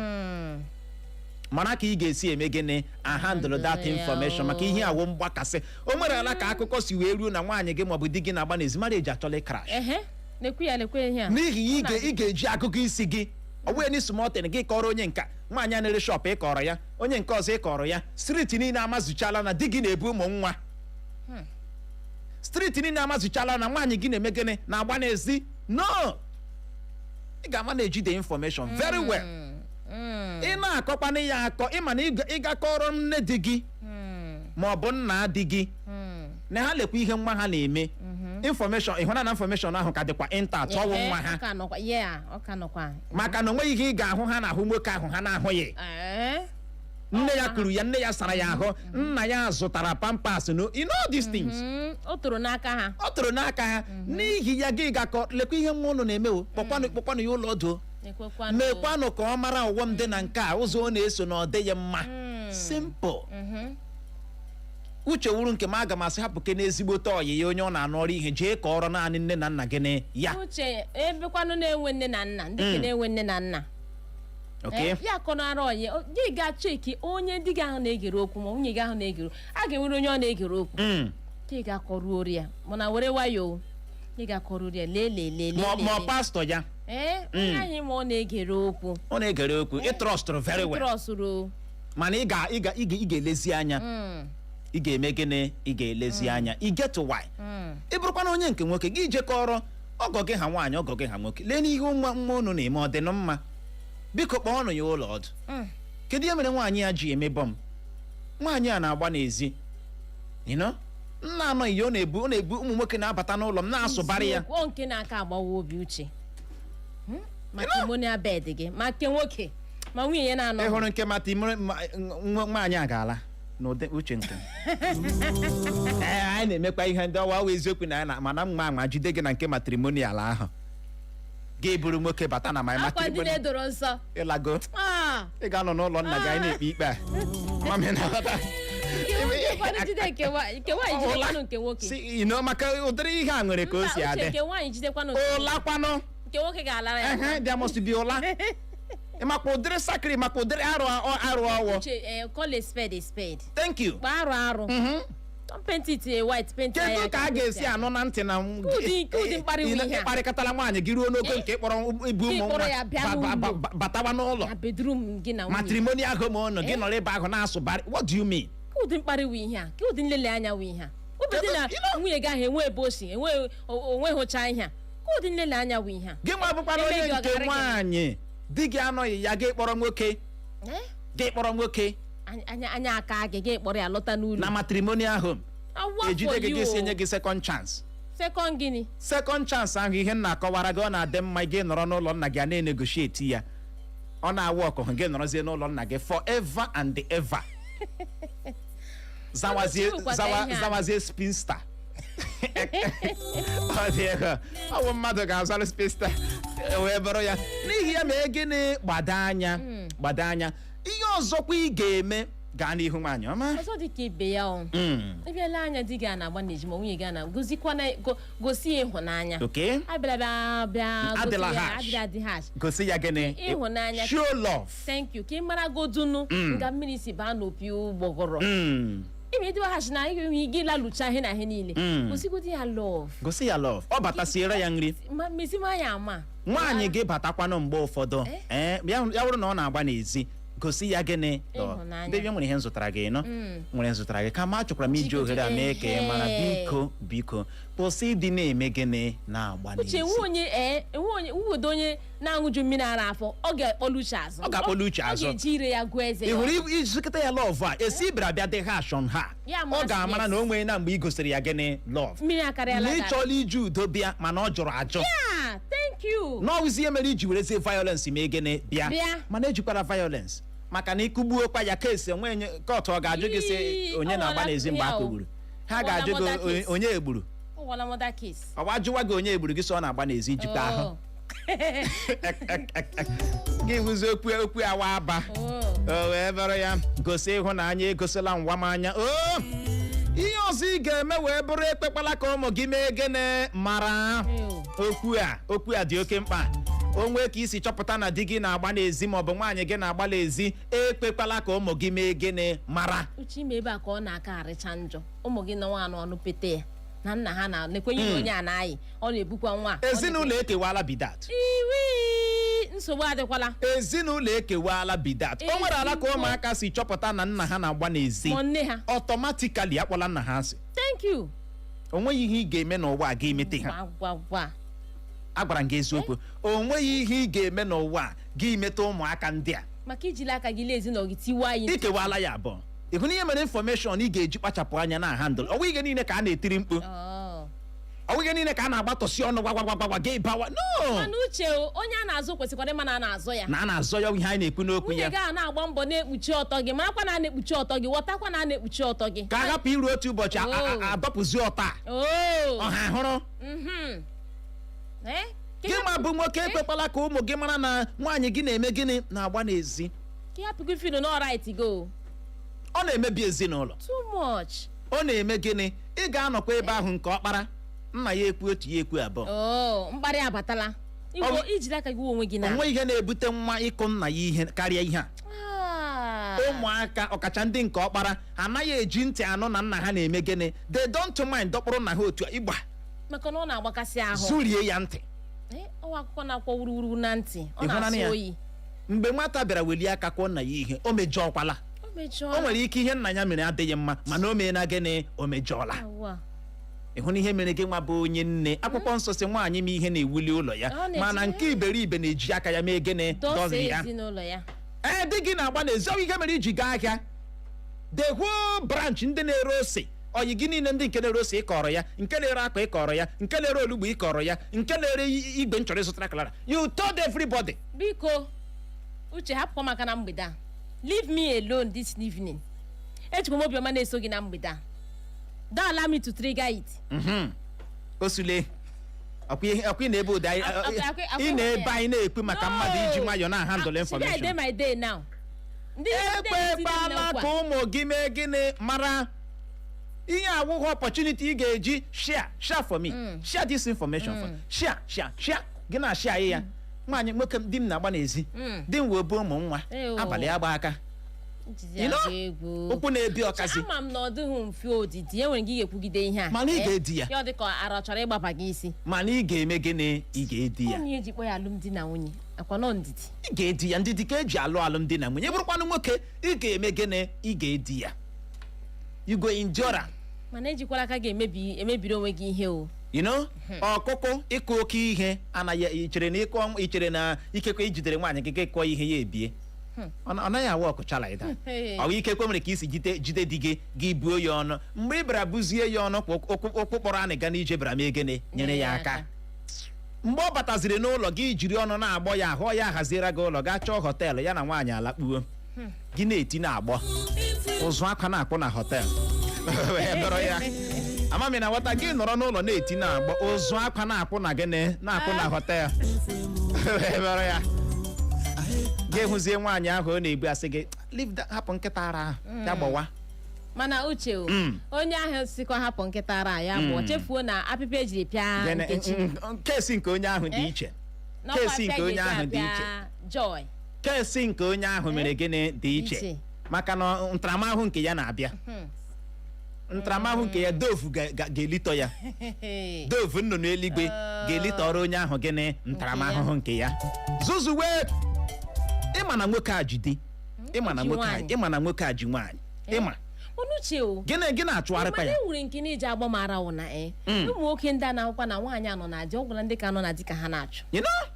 Mara ka ị ga-esi eme gịnị? Ahandle that Handle ya, information, maka ihe awụ mgbakasị o nwere ala ka akụkọ si wee ruo na nwaanyị gị maọbụ di gị na-agba n'ezi, mara eji achọla crash. Ehe, lekwe ya, lekwe ihe a. N'ihi ya, ị ga-eji akụkọ isi gị, ọ bụghị n'isi small gị kọrọ onye nka nwaanyị a na-ere shop, ịkọrọ ya onye nke ọzọ, ịkọrọ ya street niile amazuchala na di gị na-ebu ụmụ nwa. Street niile amazụchala na nwaanyị gị na-eme gịnị? Na-agba n'ezi. No, ị ga-ama na-eji the information very well. Ị na-akọkwana ya akọ, ịma na ị ga-akọrọ nne di gị ma ọ bụ nna di gị na ha lekwa ihe nwa ha na-eme. Information ịhụna na information ahụ ka dịkwa intact, ọwụ nwa ha. Ọ ka nọkwa, yeah, ọ ka nọkwa. Maka na onweghị ihe ị ga-ahụ ha na-ahụ nwoke ahụ ha na-ahụghị. Nne ya kuru ya, nne ya sara ya ahụ, nna ya zụtara Pampers, no, you know these things. O toro n'aka ha. Ọ tụrụ n'aka ha. N'ihi ya, gị gakọ lekwa ihe nwa ụnụ na-eme o, kpọkwanụ, kpọkwanụ ya ụlọ ọdụ. Ekwekwanụ. Mekwanụ ka ọ mara ụghọm dị na nke a, ụzọ ọ na-eso na ọ dịghị mma. Simple. Uche wuru nke m, aga m asị hapụ ke n'ezigbote ọyị ya onye ọ na-anụ ọrụ ihe, jee kọọrọ naanị nne na nna gị na ya. Uche, ebekwanụ na-enwe nne na nna, ndị ke na-enwe nne na nna. Ya kọnara ọyị gị, ga check onye di gị ahụ na-egere okwu ma nwunye gị ahụ na-egere. A ga-enwere onye ọ na-egere okwu. Ka ị ga-akọruo ya, mana were nwayọọ, ị ga-akọruo ya, lee, lee, lee, lee. Ma ọ lee. Pastọ ya. Ee, onye anyị ma ọ na-egere okwu. Ọ na-egere okwu, ị trustụrụ very well. Trustụrụ. Mana ị ga-elezi anya. Ị ga-eme gịnị? Ị ga-elezi anya. Ị get why? Ị bụrụkwana onye nke nwoke, gị jekọrọ ọgọ gị ha nwaanyị, ọgọ gị ha nwoke, lee n'ihe nwa nwa unu na-eme, ọ dị nụ mma? Biko kpọọnụ ya ụlọ ọdụ. Kedu ihe mere nwaanyị a ji eme bọm? Nwaanyị a na-agba n'ezi, you know? Nna anọghị ya, ọ na-ebu ụmụ nwoke na-abata n'ụlọ m na-asụbarị ya. Eziokwu, ọ nke na-aka agbawa obi, Uche. Matrimonial bed gị, ma nke nwoke ma nwunye ya na-anọ. Ị hụrụ nke mata nwaanyị a ga-ala n'ụdị uche nke m. Ee, anyị na-emekwa ihe ndị ọwa ọwa eziokwu na ya na mana mma ama jide gị na nke matrimonial ahụ, gị buru nwoke bata na my akwa ndị matrimonial na-edoro nsọ. Ịlago. Ah! Ị ga-anọ n'ụlọ nna gị, anyị na-ekpe ikpe a. Mami na-aghọta. Nke nwoke kwanụ jide nke nwaanyị jidekwanụ nke nwoke. Si, maka ụdịrị ihe a nwere ka o Mba, si Uche, adị. nke nwaanyị jidekwanụ nke Ụla kwanụ. nke nwoke ga-alara ya. Ehe, there must be ụla. Ị makwa ụdịrị sakiri, maka ụdịrị arụ arụ ọwụ. Uche, call a spade a spade. Thank you. Kpa arụ arụ. Don't paint it a white, paint ya Kedu ka a ga-esi anụ na ntị na Ụdị mkparị wụ ihe a? Ịkparịkọtala nwaanyị gị ruo n'ogo nke ịkpọrọ ibu Gị ụmụ kpọrọ nwa ya bịa n'ụlọ. batawa n'ụlọ. Na bedroom gị na nwunye. Matrimonial home ụnụ, gị nọrọ ebe ahụ na-asụbarị. What do you mean? Ka ụdị mkparị wụ ihe a? Ka ụdị nlele anya wụ ihe a? Obi dị na nwunye gị ahụ enwe ebe o si enwe onwe hụcha ihe a. Ka ụdị nlele anya wụ ihe a? Gị nwa bụkwana Eme onye gị ọ nke ga-arị gị? nwaanyị, di gị anọghị ya, gị kpọrọ nwoke. Eh? Gị kpọrọ nwoke. Anya anya aka gị, gị kpọrọ ya lọta n'ụlọ. Na matrimonial home. Awa Ejide for gị, you gị si o. enye gị second chance. Second gịnị? Second chance ahụ, ihe m na-akọwara gị, ọ na-adị mma gị nọrọ n'ụlọ nna gị a na-enegotiate ya, ọ na-awụ ọkụ, gị nọrọzie n'ụlọ nna gị forever and ever, zawazie. Ọnụ Zawa ihe a. zawazie spinster. Ọ dị ego, ọ bụ mmadụ ga-azalụ spinster wee bụrụ ya. N'ihi ya, mee gịnị? Gbado anya, gbado anya. Ihe ọzọkwa ị ga-eme, gaa n'ihu, nwaanyị ọma. Ọzọ dị ka ibe ya o, ịbịala anya di gị a na-agba n'ejima, nwunye gị a na gozikwana gosi ya ịhụnanya. Abịala bịa bịa gosi Adịla ya. harsh. Adịla dị harsh. Gosi ya gịnị? Ịhụnanya. Show love. Thank you. Ka ị mara godunu nga mmiri si baa n'opi ụgbọgọrọ. Ime ịdịwa harsh na ihe gị lalụcha ihe na ihe niile. Gosigodi ya love. Gosi ya love. Ọ batasiere ya nri. Ma mezima ya ama. Nwaanyị gị batakwanụ mgbe ụfọdụ, ee, ya ya bụrụ na ọ na-agba n'ezi, gosi ya gịnị? Ịhụnanya. Ndị nwere ihe m zụtara gị, nọ nwere m zụtara gị, kama achọkwara m iji ohere a mee ka ị mara. Ehe. Biko, biko, kwụsị ịdị na-eme gịnị? Na-agba Uche, n'ezi. enwe onye, ee, enwe onye uwedo onye na-aṅụju mmiri ara afọ, ọ ga-akpọlu uche azụ. Ọ ga-akpọlu uche azụ. Ọ ga-eji ire ya gụọ eze Ị ya. hụrụ izukọta ya love a esi bịara bịa dị harsh on ha, Ya ọ amasị, ga-amara yes. na o nwee na mgbe ị gosiri ya gịnị? Love. Mmiri akarịala Na ị garị. chọọla iji udo bịa, mana ọ jụrụ ajụ. Ah, thank you. N'ọwụzi ihe mere iji werezie violence mee gịnị? Bịa. Bịa. Mana ejikwara violence, maka na ịkụgbuokwa ya kesi onwe onye court ọ ga-ajụ gị sị Ii, onye ọ na-agba nwere n'ezi mgbe a ya o. kụgburu ha Ọ nwere ga-ajụ gị murder case. onye egburu. Ọ gwala murder case. Ọ wa jụwa gị onye egburu, gị sị ọ na-agba n'ezi, ijikwa ahụ. Oh. Gị hụzi okwu okwu awa aba. Oh. O wee bụrụ ya, gosi ịhụnanya, egosila nwa m anya o. Ihe ọzọ ị ga-eme wee bụrụ, ekpekwala ka ụmụ gị mee gịnị? Mara. Ew. Okwu a dị oke mkpa. O nwee ka isi chọpụta na di gị na-agba n'ezi maọbụ nwaanyị gị na-agba n'ezi, ekpekwala ka ụmụ gị mee gịnị? Mara. Uche, ime ebe a ka ọ na-aka arịcha njọ. Ụmụ gị nọnwa anụ ọnụ pete ya na nna ha na na-ekwenye na onye a na-ayị, ọ na-ebukwa nwa a. Ọ Ezinụlọ ekewala bidat. Iwi, nsogbu adịkwala. Ezinụlọ ekewala bidat. O nwere ala ka ụmụaka si chọpụta na nna ha na-agba n'ezi, Ma nne ha. automatically akpọla nna ha asị. Thank Thank you. O nweghị ihe ị ga-eme n'ụwa a ga-emete ha. Gwa gwa gwa. Agwara m gị eziokwu, o nweghị ihe ị ga-eme n'ụwa a ga-emete ụmụaka ndị a. Maka ijili aka gị lee ezinụlọ gị tiwa anyị. Ikewala ya abụọ. Ịhụ na ihe mere information ị ga-eji kpachapụ anya na handle. Ọwụ ihe niile ka a na-etiri mkpu, Oh. ọwụ ihe niile ka a na-agbatọsi ọnụ gwa gwa gwa gwa gwa gị bawa no. Mana uche o, onye a na-azụ kwesịkwara ịma na a na-azụ ya. Na a na-azọ ya, ihe anyị na-ekwu n'okwu Nwunye ya. gị a na-agba mbọ na-ekpuchi ọtọ gị, marakwa na a na-ekpuchi ọtọ gị, ghọtakwa na a na-ekpuchi ọtọ gị. Ka a hapụ iru otu ụbọchị Oh. adọpụzi ọta a. Oh. Ọha hụrụ. Eh? Gị ma bụ nwoke, ekwekwala ka ụmụ gị mara na nwaanyị gị na-eme gịnị, na-agba n'ezi. Ka ya pụgo feel na alright go. Ọ na-emebi ezinụlọ. Too much. Ọ na-eme gịnị? Ị ga-anọkwa ebe ahụ nke ọkpara nna ya ekwu otu, ya ekwu abụọ. Oh, mkparị abatala. Igbo ijiri aka gị wuo onwe gị na. Onwe ihe na-ebute nwa ịkụ nna ya ihe karịa ihe a. Ah. Ụmụaka, ọkacha ndị nke ọkpara, anaghị eji ntị anụ na nna ha na-eme gịnị. They don't mind dọkpụrụ nna ha otu a, ịgba. Maka na ọ na-agbakasị ahụ. Zurie ya ntị. Eh, ọwa akụkọ na-akwọ wuruwuru na ntị. Ọ Ịhụnanya na-asụ ya? oyi. Mgbe nwata bịara welie aka kwụọ nna ya ihe, o mejọọkwala. O mejọọ. O nwere ike ihe nna ya mere adịghị mma, mana o meela gịnị? O mejọọla. Awa. Ịhụ na ihe mere gị nwa bụ onye nne, akwụkwọ nsọ si nwaanyị ma ihe na-ewuli ụlọ ya. Ọ na-eji- Mana nke iberibe na-eji aka ya mee gịnị? Dọsee Dọzie ya. ezinụlọ ya. Ee, di gị na-agba n'ezi, ọ ihe mere iji gaa ahịa, the whole branch ndị na-ere ose, oyi gị niile, ndị nke na-ere ose ịkọrọ ya, nke na-ere akpa ịkọrọ ya, nke na-ere olugbo ịkọrọ ya, nke na-ere igwe m chọrọ ịzụtara Clara, you told everybody. Biko Uche, hapụkwa maka na mgbede a, leave me alone this evening. Ejikwa m obiọma na-eso gị na mgbede a. Don't allow me to trigger it. Osule, ọkwa ị na-ebe ụda ị na-ebe anyị na-ekwu maka mmadụ iji nwayọọ na-handle Should I dey information. my day now? Ndị Ekwekwala ka ụmụ gị mee gịnị, mara ihe awụghị opportunity ị ga-eji share, share for me, share this information for share, share, share. Gị na share ya, nwaanyị, nwoke m, di m na-agba n'ezi, di m wee bụ ụmụ nwa. Ewo. Abalị agba aka. Jizi You know, agba egwu. ụkwụ na-ebi ọkazi. Ama m na ọ dịghị mfe odidi, enwere gị ga-ekwugide ihe a. Mana ị Eh, ga-edi ya. Ya ọ dị ka ara chọrọ ịgbaba gị isi. Mana ị ga-eme gịnị? Ị ga-edi ya. Onye eji kpọ ya alụmdi na nwunye akwa nọ ndidi. Ị ga-edi ya. Ndidi ka eji alụ alụmdi na nwunye. Bụrụkwanụ nwoke, ị ga-eme gịnị? Ị ga-edi ya. You go endure am. Mana ejikwala aka gị emebi emebiri onwe gị ihe o. Ọkụkụ ịkụ oke ihe anaghị ichere na ịkụ, ichere na ikekwe ijidere nwaanyị gị, gị kụọ ihe ya ebie. Ọ naghị awa ọkụchala ịda. Hey. Ọ bụ ikekwe nwere ka isi jide jide di gị, gị buo ya ọnụ. Mgbe ị bịara buzie ya ọnụ kwa ụkwụ, ụkwụ kpọrọ anị ga n'ije bịara mee gịnị? Nyere ya aka. Mgbe ọ bataziri n'ụlọ gị, jiri ọnụ na-agbọ ya ahụ, ya haziere gị ụlọ, gaa chọọ hotel ya na nwaanyị alakpuo, gị na-eti na-agbọ ụzụ akwa na-akpụ na hotel wee dọrọ ya. Amami na nwata gị nọrọ n'ụlọ na-eti na-agbọ, ụzụ akwa na-akpụ na gịnị, na-akpụ na hotel wee dọrọ ya. Gị hụzie nwaanyị ahụ ọ na-egbu, asị gị leave that, hapụ nkịta ara ahụ ya gbọwa. Mana uche o, onye ahụ sikwa hapụ nkịta ara ya gbọọ, chefuo na apịpịa ejiri pịa Nkechi. Case nke onye ahụ dị Eh? iche. N'ọkwa Case nke apịa onye ga-eji ahụ dị apịa iche. Joy. Case nke onye ahụ mere gịnị, dị iche. Iche. Maka na ntaramahụhụ nke ya na-abịa, ntaramahụhụ nke ya, dove ga-elitọ ya. Dove, nnụnụ eluigwe, ga-elitọrọ onye ahụ gịnị, ntaramahụhụ nke ya. Zuzuwe, ịma na nwoke a jide, ịma na Ji nwoke a nwaanyị. ịma na nwoke a ji nwaanyị, ịma Mana uche o, gịnị gị na-achụgharịkwa mana ya. e nwere nke na-eji agba m ara wụ na ụmụ nwoke ndị a na-akwụkwa na nwaanyị anọ na di, ọ gwụla ndị ka nọ na di ka ha na-achụ. You know?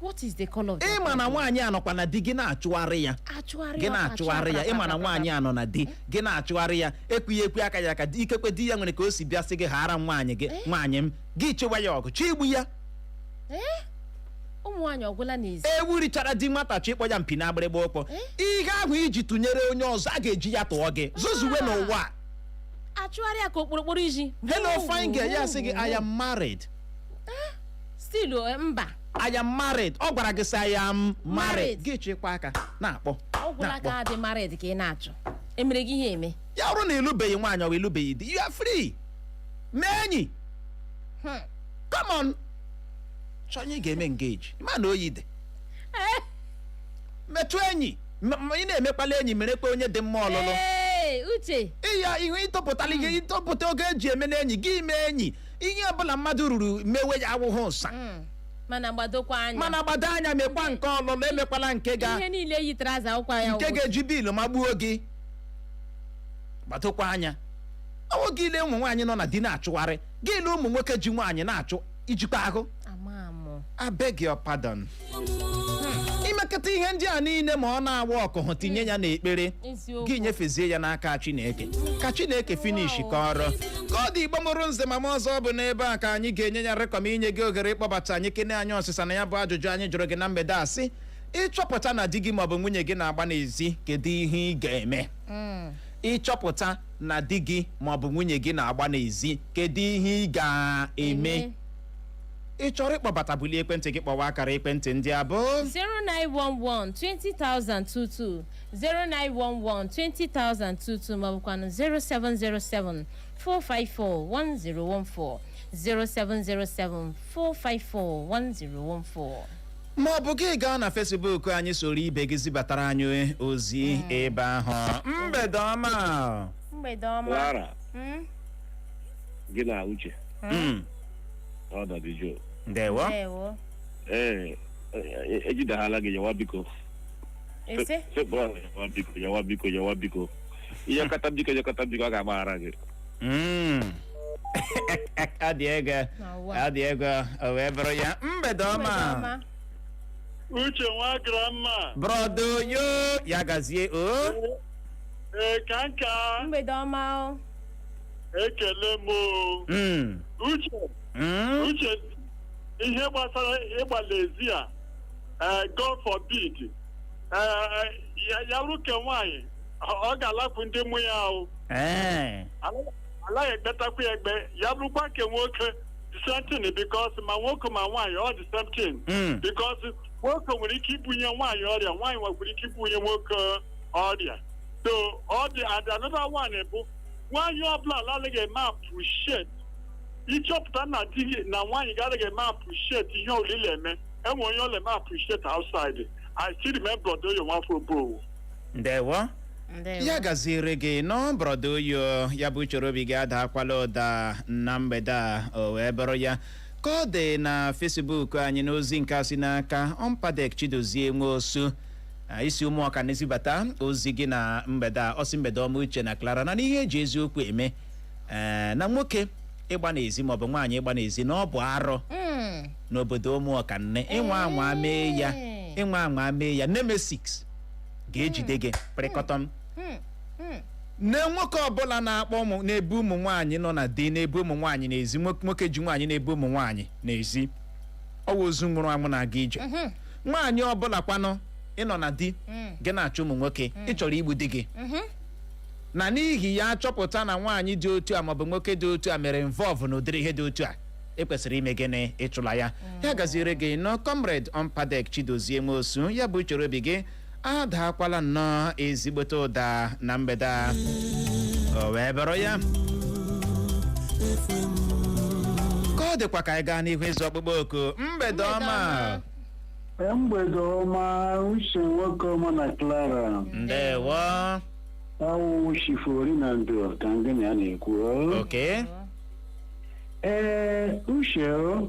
What is the color of their Ịma na problem? nwaanyị anọkwa na di, gị na-achụgharị ya. Achụgharị Gị ya, na-achụgharị ya. Ịma na nwaanyị anọ na di, gị na-achụgharị ya, ekwughị ekwe aka ya aka. Ikekwe di ya nwere ka o si bịa sị gị ghara m nwaanyị gị, nwaanyị m, gị chewa ya ọgụ, chi igbu ya. Ụmụ nwaanyị ọgwụla n'ezi. Ewu richara di nwata, chi ịkpọ ya mpi na agbịrịgba ụkwụ. Ihe ahụ iji tụnyere onye ọzọ, a ga-eji ya tụọ gị. Zuzuwe n'ụwa a. Achụgharị ya ka okporokporo iji. Hello, fine girl, ya sị gị, "I am married." Still mba. "I am married." Ọ gwara gị sị, "I am married." Married. Gị chịkwa aka na-akpọ Ọgwụla. na-akpọ. Ka dị married ka ị na-achụ, emere gị ihe eme. Ya bụrụ na ịlụbeghị nwaanyị, ọ bụ ịlụbeghị di, you are free. Mee enyi. Come on, chọ onye ị ga-eme engage. Ma na oyi dị, metụ enyi. Ma ị na-emekwala enyi, merekwa onye dị mma ọlụlụ. Ee, Uche. Iya, ihu ịtọpụtala ihe, ịtọpụta oge eji eme n'enyi gị, mee enyi. Ihe ọbụla mmadụ ruru mewe ya awụghị ụsa. Mana gbadokwa anya. Mana gbado anya, mekwa nke ọlụlụ, emekwala nke ga Ihe niile yitere aza ụkwa ya nke wụ. ga-eji bill magbuo gị. Gbadokwa anya. Ọwụ gị ile ụmụ nwaanyị nọ na di na-achụgharị gị, ile ụmụ nwoke ji nwaanyị na-achụ ijikwa ahụ. Ama amụ. I beg your pardon, imekọta ihe ndị a niile ma ọ na-awa ọkụ hụ, tinye ya n'ekpere. Eziokwu. Gị nyefezie ya n'aka Chineke ka Chineke finish ka ọrụ ka ọ dị. Igbo mụrụ nze ma m ọzọ, bụ n'ebe a ka anyị ga-enye ya rekọm, inye gị ohere ịkpọbata anyị, kene anyị ọsịsa na ya bụ ajụjụ anyị jụrụ gị na mgbede a, sị: ịchọpụta na di gị maọbụ nwunye gị na-agba n'ezi, kedu ihe ị ga-eme? Ịchọpụta na di gị maọbụ nwunye gị na-agba n'ezi, kedu ihe ị ga-eme? Eme. Ị chọrọ ịkpọbata, bulie ekwentị gị kpọwa akara ekwentị ndị a bụ 0911 20022, 0911 20022, maọbụkwanụ 0707 454 1014, 0707 454 1014. Ma ọ bụ gị gaa na Facebook anyị, soro ibe gị zibatara anyị ozi ebe ahụ. Mgbede ọma. Mgbede ọma. Clara, gị na Uche, ọ dabijo. Ndewo. Ndewo. Ee, ejideghala gị, yawa biko. Ese. Sekpụrụ ala, yawa biko, yawa biko, yawa biko. Ihe kata biko, ihe kata biko, a ga-agbaghara gị. Adị ego. Na ụwa. Adị ego, o wee bụrụ ya. Mgbede Mgbede ọma. ọma. Uche nwa grandma. Brother yo, ya gazie o. Ee, ka nka. Mgbede ọma o. Ekele m o. Uche, Uche, ihe gbasara ịgbala ezi a, ee, God forbid, ee, ya bụrụ ke nwaanyị, ọ ga-alapụ ndị mụ ya o. Alaghị ekpetakwa ya ekpe. Ya bụrụkwa ke nwoke, the same thing, because ma nwoke ma nwaanyị, ọ the same thing, because nwoke nwere ike ibunye nwaanyị ọrịa, nwaanyị nwekwara ike ibunye nwoke ọrịa. So ọ dị. And another one bụ nwaanyị ọbụla anaghị eme appreciate. Ịchọpụta na di gị na nwaanyị gị anaghị eme appreciate ihe olile eme, enwe onye ọ na-eme appreciate outside. I still remember Odoyo Nwafọ Obowo. Ndewo. Ndewo. Ya gaziere gị nọ, brother Oyo. Ya bụ uchoro obi gị adakwala ụda na mgbede a. O wee bụrụ ya. Ka ọ dị na Facebook anyị, n'ozi nke a si n'aka Ọmpadek Chidozie Nwosu, isi ụmụọka na-ezibata ozi gị na mgbede a, ọsị: mgbede ọma, Uche na Clara. Na n'ihe eji eziokwu eme, ee, na nwoke ịgba n'ezi maọbụ nwaanyị ịgba n'ezi, na ọ bụ arụ n'obodo ụmụọka nne. Ịnwa anwa mee ya, ịnwa anwa mee ya, nemesis ga-ejide gị pịrịkọtọm. Nne, nwoke ọbụla na-akpọ ụmụ, na-ebu ụmụ nwaanyị nọ na di, na-ebu ụmụ nwaanyị n'ezi, nwoke ji nwaanyị na-ebu ụmụ nwaanyị n'ezi, ọwụ ozu nwụrụ anwụ na-aga ije. Nwaanyị ọbụla kwanụ ịnọ na di gị na-achọ ụmụ nwoke, ị chọrọ igbu di gị. Na n'ihi ya, achọpụta na nwaanyị dị otu a maọbụ nwoke dị otu a mere involve n'ụdịrị ihe dị otu a, ekwesịrị ime gịnị? Ịchụla ya. Ya gaziere gị nọ, Comrade Ompadek Chidozie Nwosu. Ya bụ uchoro obi gị adakwala nnọọ ezigbote ụda na mgbede a. O wee bụrụ ya. Ka ọ dịkwa, ka anyị gaa n'ihu ịzụ ọkpụkpọ oku. Mgbede ọma. Mgbede ọma, Uche nwoke ọma na Clara. Ndewo. Awụ Chifori na Ndo ka ngị na ya na-ekwu o. Oke. Ee, Uche o,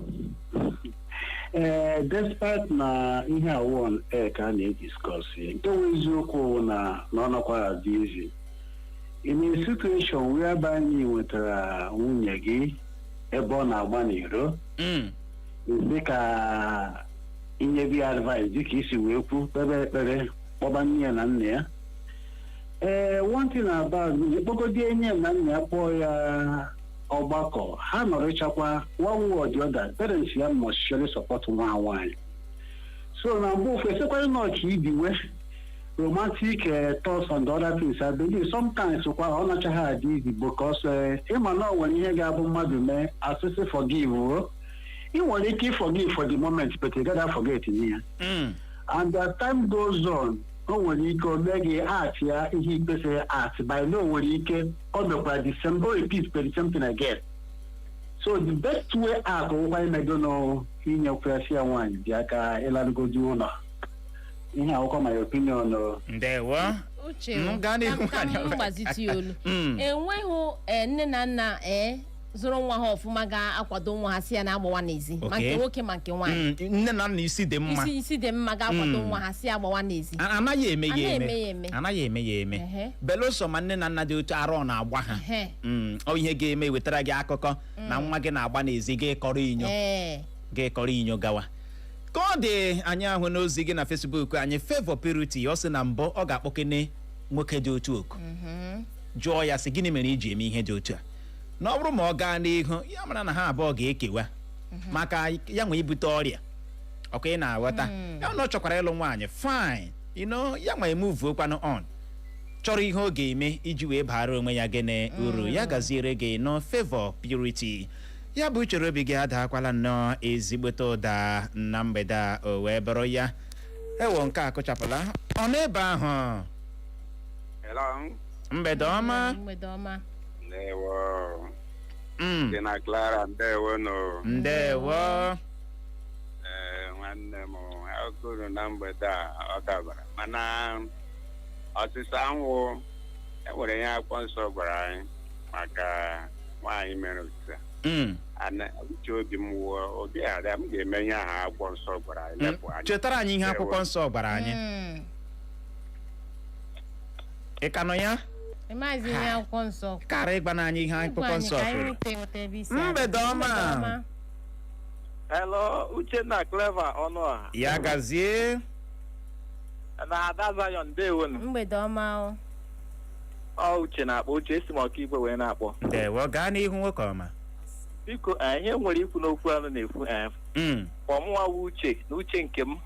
ee, despite na ihe a on air ka a na-ediscuss, nke bụ eziokwu wụ na ọ nọkwara dị easy in a situation whereby anyị nwetara nwunye gị ebe ọ na-agba n'iro, dịka inye gị advice, dịka isi wee kwu, kpebe ekpere, kpọba nne ya na nna ya. Ee, one thing about kpọgodi enye na nna ya, kpọọ ya ọgbakọ, ha nọrịchakwa, one way or the other, parents ya must surely support nwa ha nwaanyị. So na mgbe ofu esekwara nọọchị ibiwe romantic thoughts and other things, I believe sometimes kwa ọ nachaghị adị easy, because ịma na ọ nwere ihe ga-abụ mmadụ mee asịsị forgive o. Ị nwere ike forgive for the moment, but you gotta forget ya. And as time goes on, o nwere ike o mee gị art ya ihe ikpesịrị art by now, o nwere ike ọ mekwara the same, o repeat the same thing again. So the best way out wụkwa imego nụ inyekwasị ya nwaanyị bịa ka ịlarụgodi ụlọ. Ihe akwụkwọ, my opinion o. Ndewo. Uche, Gaa n'ihu, ka nwaanyị m ọma. gbazite ya olu. Enweghị nne na nna, ee. Zụrụ nwa ha ọfụma ga-akwado nwa ha si ya na-agbawa n'ezi, ma nke nwoke ma nke nwaanyị. Nne na nna isi dị mma. Isi dị mma ga-akwado nwa ha si agbawa n'ezi. Anaghị eme ya Anaghị eme. eme ya eme. Anaghị eme ya eme. Belụsọ ma nne na nna dị otu arụ ọ na-agba ha. Ọ ihe ga-eme wetara gị akụkọ na nwa gị na-agba n'ezi, gị kọrọ inyo, gị kọrọ inyo gawa. Ka ọ dị, anyị ahụ n'ozi gị na Facebook anyị, Favour Purity, ọ sị na mbụ ọ ga-akpọkene nwoke dị otu oku, jụọ ya sị, gịnị mere iji eme ihe dị otu a? Na ọ bụrụ ma ọ gaa n'ihu, ya mara na ha abụọ ga-ekewa, maka ya nwe ibute ọrịa ọkwa. Ị na-aghọta ya na ọ chọkwara ịlụ nwaanyị, fine, ya nwa emuvuokwanụ on chọrọ ihe ọ ga-eme iji wee baara onwe ya gịnị uru. Ya gaziere gị nọ, Favour Purity. Ya bụ uchere obi gị adakwala nnọọ ezigbote ụda na mgbede a. O wee bụrụ ya, ewo, nke a kụchapụla ọ n'ebe ahụ. Hello. Mgbede ọma. Mgbede ọma. Ndewo. Dị na Clara, ndewo nụ. Ndewo. Ee, nwanne m, akụrụ na mgbede a ọ dabara, mana ọsịsa anwụ enwere ihe akwụkwọ nsọ gwara anyị maka nwaanyị mere otu a. Uche obi m wụọ obi ghara m ga-eme ihe ahụ akwụkwọ nsọ gwara anyị, lepụ anya. Chetara anyị ihe akwụkwọ nsọ gwara anyị. Ị ka nọ ya? Ịmazi ihe akwụkwọ nsọ. Kara ịgba anyị ihe akwụkwọ Gwa anyị nsọ ka anyị kwuru. nweta ebe isi abịa. Mgbede ọma. Hello, Uchenna Clever Ọnụọha. Ya gazie. Na Ada Zion, ndewonu. Mgbede ọma o. Ọ Uche na-akpọ, Uche esi m Ọkaigwe wee na-akpọ. Ndewo, gaa n'ihu, nwoke ọma. Biko, ihe m nwere ikwu n'okwu anụ na-ekwu ọmụnwa wụ uche na uche nke m,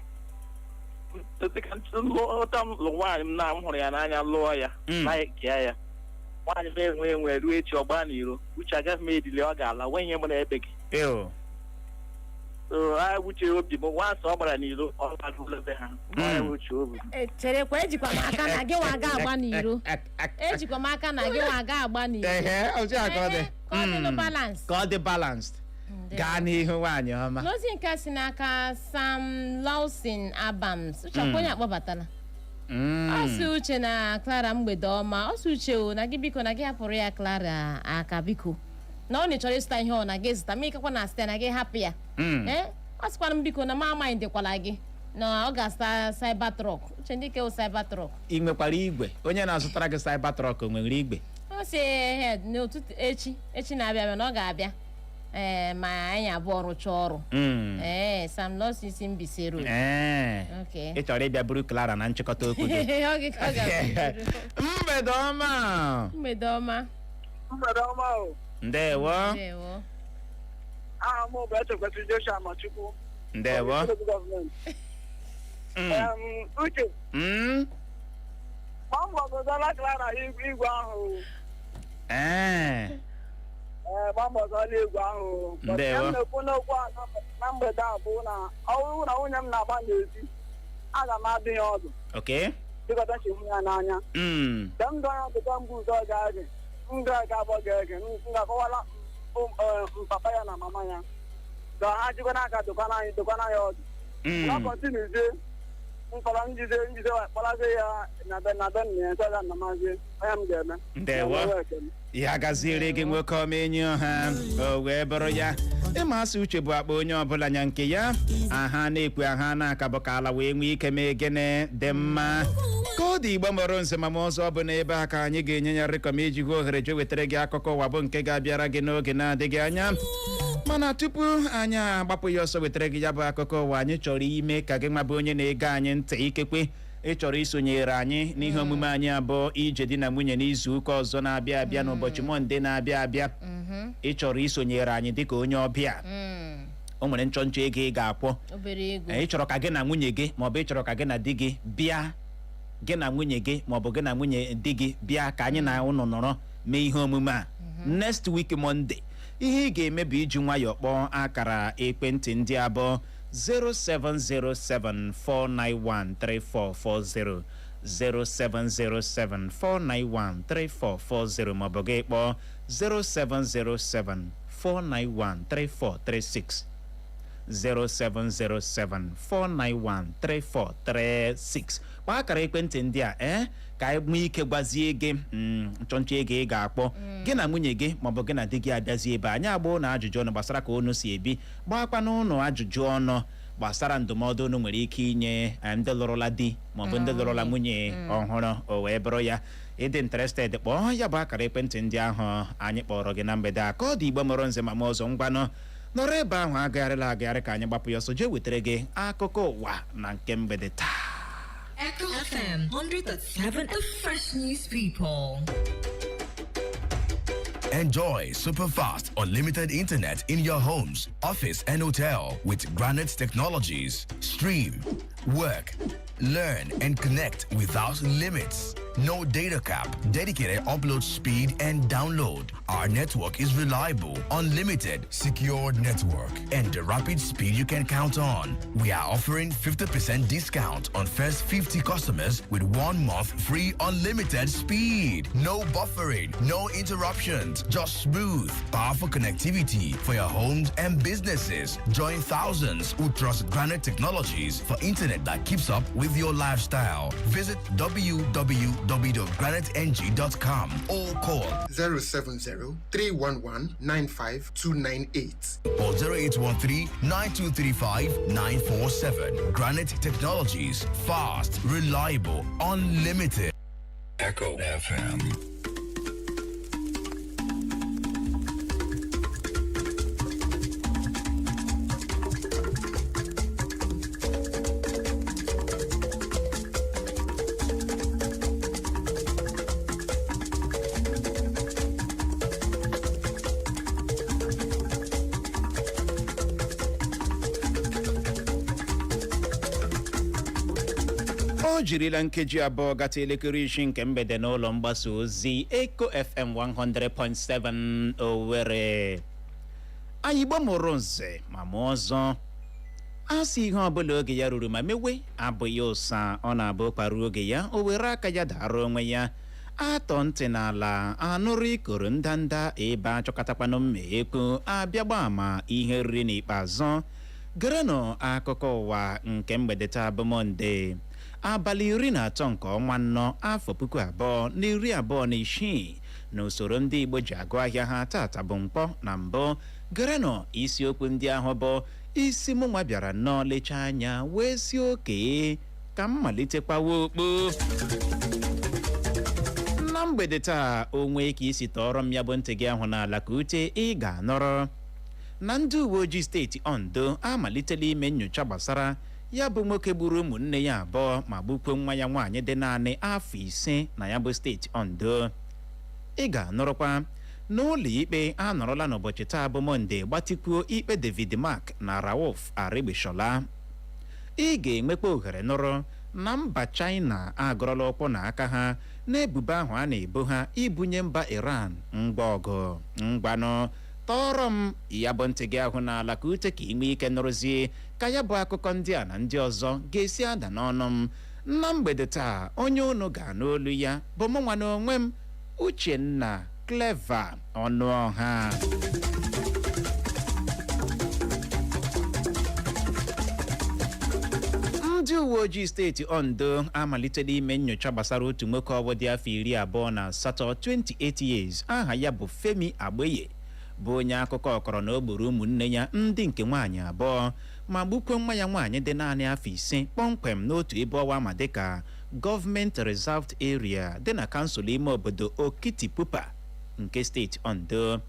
dịka lụta m lụ nwaanyị m na m hụrụ ya n'anya, lụọ ya, na-ekea ya nwaanyị m enwe ruo echi ọgba n'iro, uche agaghị m edili, ọ ga-ala nwee ihe m na-ebe gị. Ew. So a uche obi m nwansọ ọ gbara n'iro, ọ lagolo be ha. Ọ ya bụ uche obi m. Cherekwa, ejikwa m aka na gị nwa ga agba n'iro. Ejikwa m aka na gị nwa ga agba n'iro. Ehe, otu a ka ọ dị. Ehe, ka ọ dịnụ balance. Ka ọ dị balanced. Gaa n'ihu, nwaanyị ọma. N'ozi nke si n'aka Sam Lawson Abams, Uche, akwa onye akpọbatala. Ọ sị, Uche na Clara, mgbede ọma. Ọ sị, Uche o na gị, biko, na gị hapụrụ ya Clara aka, biko, na ọ na chọrọ ịzụta ihe ọ na gị zụta, ma ịkakwa na site na gị hapụ ya. Ee, ọ sịkwara m, biko, na ma mindịkwala gị na ọ ga-azụta Cybertruck. Uche, ndị ke wụ Cybertruck? Ị nwekwara igwe? Onye na-azụtara gị Cybertruck o nwere igwe? Ọ sị head n'ụtụtụ echi, echi na-abịa abịa, na ọ ga-abịa, ee, ma anyị abụọ rụchaa ọrụ. Ee, Sam Lawson si Mbaise Road. Ee. Okay. Ị chọrọ ịbịa buru Clara na nchịkọta okwu gị. Ọ gị ka ọ ga-abụ. Mgbede ọma. Mgbede ọma. Mgbede ọma o. Ndewo. Ndewo. Aha m bụ Echekwesị Joshua Machukwu. Ndewo. Gọọmenti. Uche, gbaa mbọ zụtara Clara igwe ahụ. Ee, gbaa mbọ zụtara igwe ahụ. Ndewo. Ihe m na-ekwu n'okwu a na mgbede a bụ na ọ bụrụ na nwunye m na-agba n'ezi, aga m adị ya ọdụ, dịkọta nchegbu ya n'anya. Mgbe m dọrọ ọdụdọ mbụ ụzọ ga-ege, m ga-aga abụọ ga-ege, m ga-akọwala papa ya na mama ya ka ha jikwa n'aka dokwana anyị, dokwana ya ọdụ. Na continuezie mkpọrọ njize njize, kpọlazie ya na be nna ya, sọ ya na mazie onye m ga-eme. Ndewo. Ya gaziere gị, nwoke ọma, enyi ọha. O wee bụrụ ya, ịma asị uche bụ akpa onye ọbụla nya nke ya, aha na-ekwe aha na-aka bụ ka ala wee nwee ike mee gịnị dị mma ka ọ dị. Igbo mụrụ nze ma ọzọ, ọ bụ n'ebe a ka anyị ga-enye ya rịkọm iji hụ ohere je wetara gị akụkọ ụwa, bụ nke ga-abịara gị n'oge na-adịghị anya. Mana tupu anyị agbapụ ya ọsọ wetara gị ya bụ akụkọ ụwa, anyị chọrọ ime ka gị nwa bụ onye na-ege anyị ntị, ikekwe ị chọrọ isonyere anyị n'ihe omume anyị abụọ, ije di na nwunye, n'izu ụka ọzọ na-abịa abịa, n'ụbọchị Mọnde na-abịa abịa. Ị chọrọ isonyere anyị dịka onye ọbịa, o nwere nchọnchọ ego ị ga-akwụ. Obere ego. Ị chọrọ ka gị na nwunye gị, maọbụ ị chọrọ ka gị na di gị bịa, gị na nwunye gị maọbụ gị na nwunye di gị bịa ka anyị na ụnụ nọrọ mee ihe omume a next week Monday, ihe ị ga-eme bụ iji nwayọọ kpọọ akara ekwentị ndị abụọ: 07074913440, 07074913440, maọbụ gị kpọọ 07074913436. 0707 491 3436. Kpọọ akara ekwentị ndị a ka anyị nwee ike gwazie gị nchọnchọ ego ị ga-akpọ gị na nwunye gị maọbụ gị na di gị abịazie ebe anyị agba ụnụ ajụjụ ọnụ gbasara ka unu si ebi, gbakwa n'ụnụ ajụjụ ọnụ gbasara ndụmọdụ unu nwere ike inye ndị lụrụla di maọbụ ndị lụrụla nwunye ọhụrụ. O wee bụrụ ya, ịdị interested, kpọọ ya bụ akara ekwentị ndị ahụ anyị kpọrọ gị na mgbede a. Ka ọ dị, Igbo mụrụ nze ma ọzọ, ngwanụ, nọrọ ebe ahụ, agagharịla agagharị, ka anyị gbapụ ya ọsọ jee wetara gị akụkọ ụwa na nke mgbede taa. Echo FM 100.7, the fresh news people. Enjoy super fast, unlimited internet in your homes, office, and hotel with Granite Technologies. Stream, work, learn, and connect without limits. No data cap, dedicated upload speed and download. Our network is reliable, unlimited, secure network, and the rapid speed you can count on. We are offering 50% discount on first 50 customers with 1 month free unlimited speed. No buffering, no interruptions, just smooth, powerful connectivity for your homes and businesses. Join thousands who trust Granite Technologies for internet that keeps up with your lifestyle. Visit www.graniteng.com or call 070 311 95298. Or 0813 9235 947. Granite Technologies. Fast, reliable, unlimited. Echo FM. O jirila nkeji 2 gata elekere 6 nke mgbede n'ụlọ mgbasa ozi Eco FM 100.7 Owerri. Anyị Igbo mụrụ nze ma mụọ ọzọ, a sị ihe ọbụla oge ya ruru ma mewe abụghị ụsa, ọ na-abụ kparuo oge ya, o were aka ya dara onwe ya. Atọ ntị n'ala anụrụ ikoro ndanda ebe achọkọtakwanụ mma ekwu abịagba ama ihe riri. N'ikpeazụ, gerenụ akụkọ ụwa nke mgbede taa bụ Mọnde, abalị 13 nke ọnwa 4, afọ 2026, na usoro ndị Igbo ji agụ ahịa ha. Tata bụ mkpọ na mbụ, gerenụ isiokwu ndị ahụ bụ isi mụnwa bịara nnọọ lechaa anya wee si oke ka m malitekwawa okpo na mgbede taa. Onwe ka isi tọọrọ m ya bụ ntị gị ahụ n'ala ka ute, ị ga-anọrọ na ndị uwe ojii steeti Ondo amalitela ime nyocha gbasara ya bụ nwoke gburu ụmụnne ya abụọ ma gbukwuo nwa ya nwaanyị dị naanị afọ 5 na ya bụ steeti Ondo. Ị ga-anụrụkwa n'ụlọ ikpe anọrọla n'ụbọchị taa bụ Mọnde gbatịkwuo ikpe David Mark na Rauf Aregbesola. Ị ga-enwekwa ohere nụrụ na mba China agọrọla ụkwụ na aka ha n'ebubo ahụ a na-ebo ha ibunye mba Iran ngwa ọgụ. Ngwanụ, tọọrọ m ya bụ ntị gị ahụ n'ala ka ute, ka ị nwee ike nụrụzie ka ya bụ akụkọ ndị a na ndị ọzọ ga-esi ada n'ọnụ m na mgbede taa. Onye unu ga-anụ olu ya bụ mụ nwa n'onwe m, Uchenna Clever Ọnụọha. Ndị uwe ojii steeti Ondo amalitela ime nyocha gbasara otu nwoke ọbụ dị afọ 28, 28 years, aha ya bụ Femi Agbeye, bụ onye akụkọ ọkọrọ na o gburu ụmụnne ya ndị nke nwaanyị abụọ ma gbukwuo nwa ya nwaanyị dị naanị afọ 5, kpọmkwem n'otu ebe ọwa ma dịka Government Reserved Area dị na kansụl ime obodo Okitipupa nke steeti Ondo.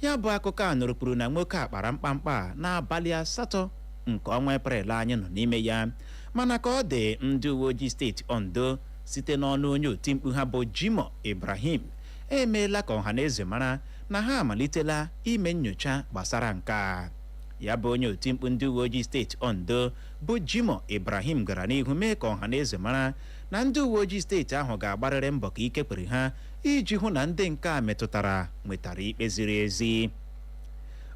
Ya bụ akụkọ a nụrụ kwuru na nwoke a kpara mkpamkpa a n'abalị 8 nke ọnwa Eprel anyị nọ n'ime ya. Mana ka ọ dị, ndị uwe ojii steeti Ondo, site n'ọnụ onye otimkpu ha bụ Jimoh Ibrahim, emeela ka ọha na eze mara na ha amalitela ime nyocha gbasara nke a. Ya bụ onye otimkpu ndị uwe ojii steeti Ondo bụ Jimoh Ibrahim gara n'ihu mee ka ọha na eze mara na ndị uwe ojii steeti ahụ ga-agbarịrị mbọ ka ike kwere ha iji hụ na ndị nke a metụtara nwetara ikpe ziri ezi.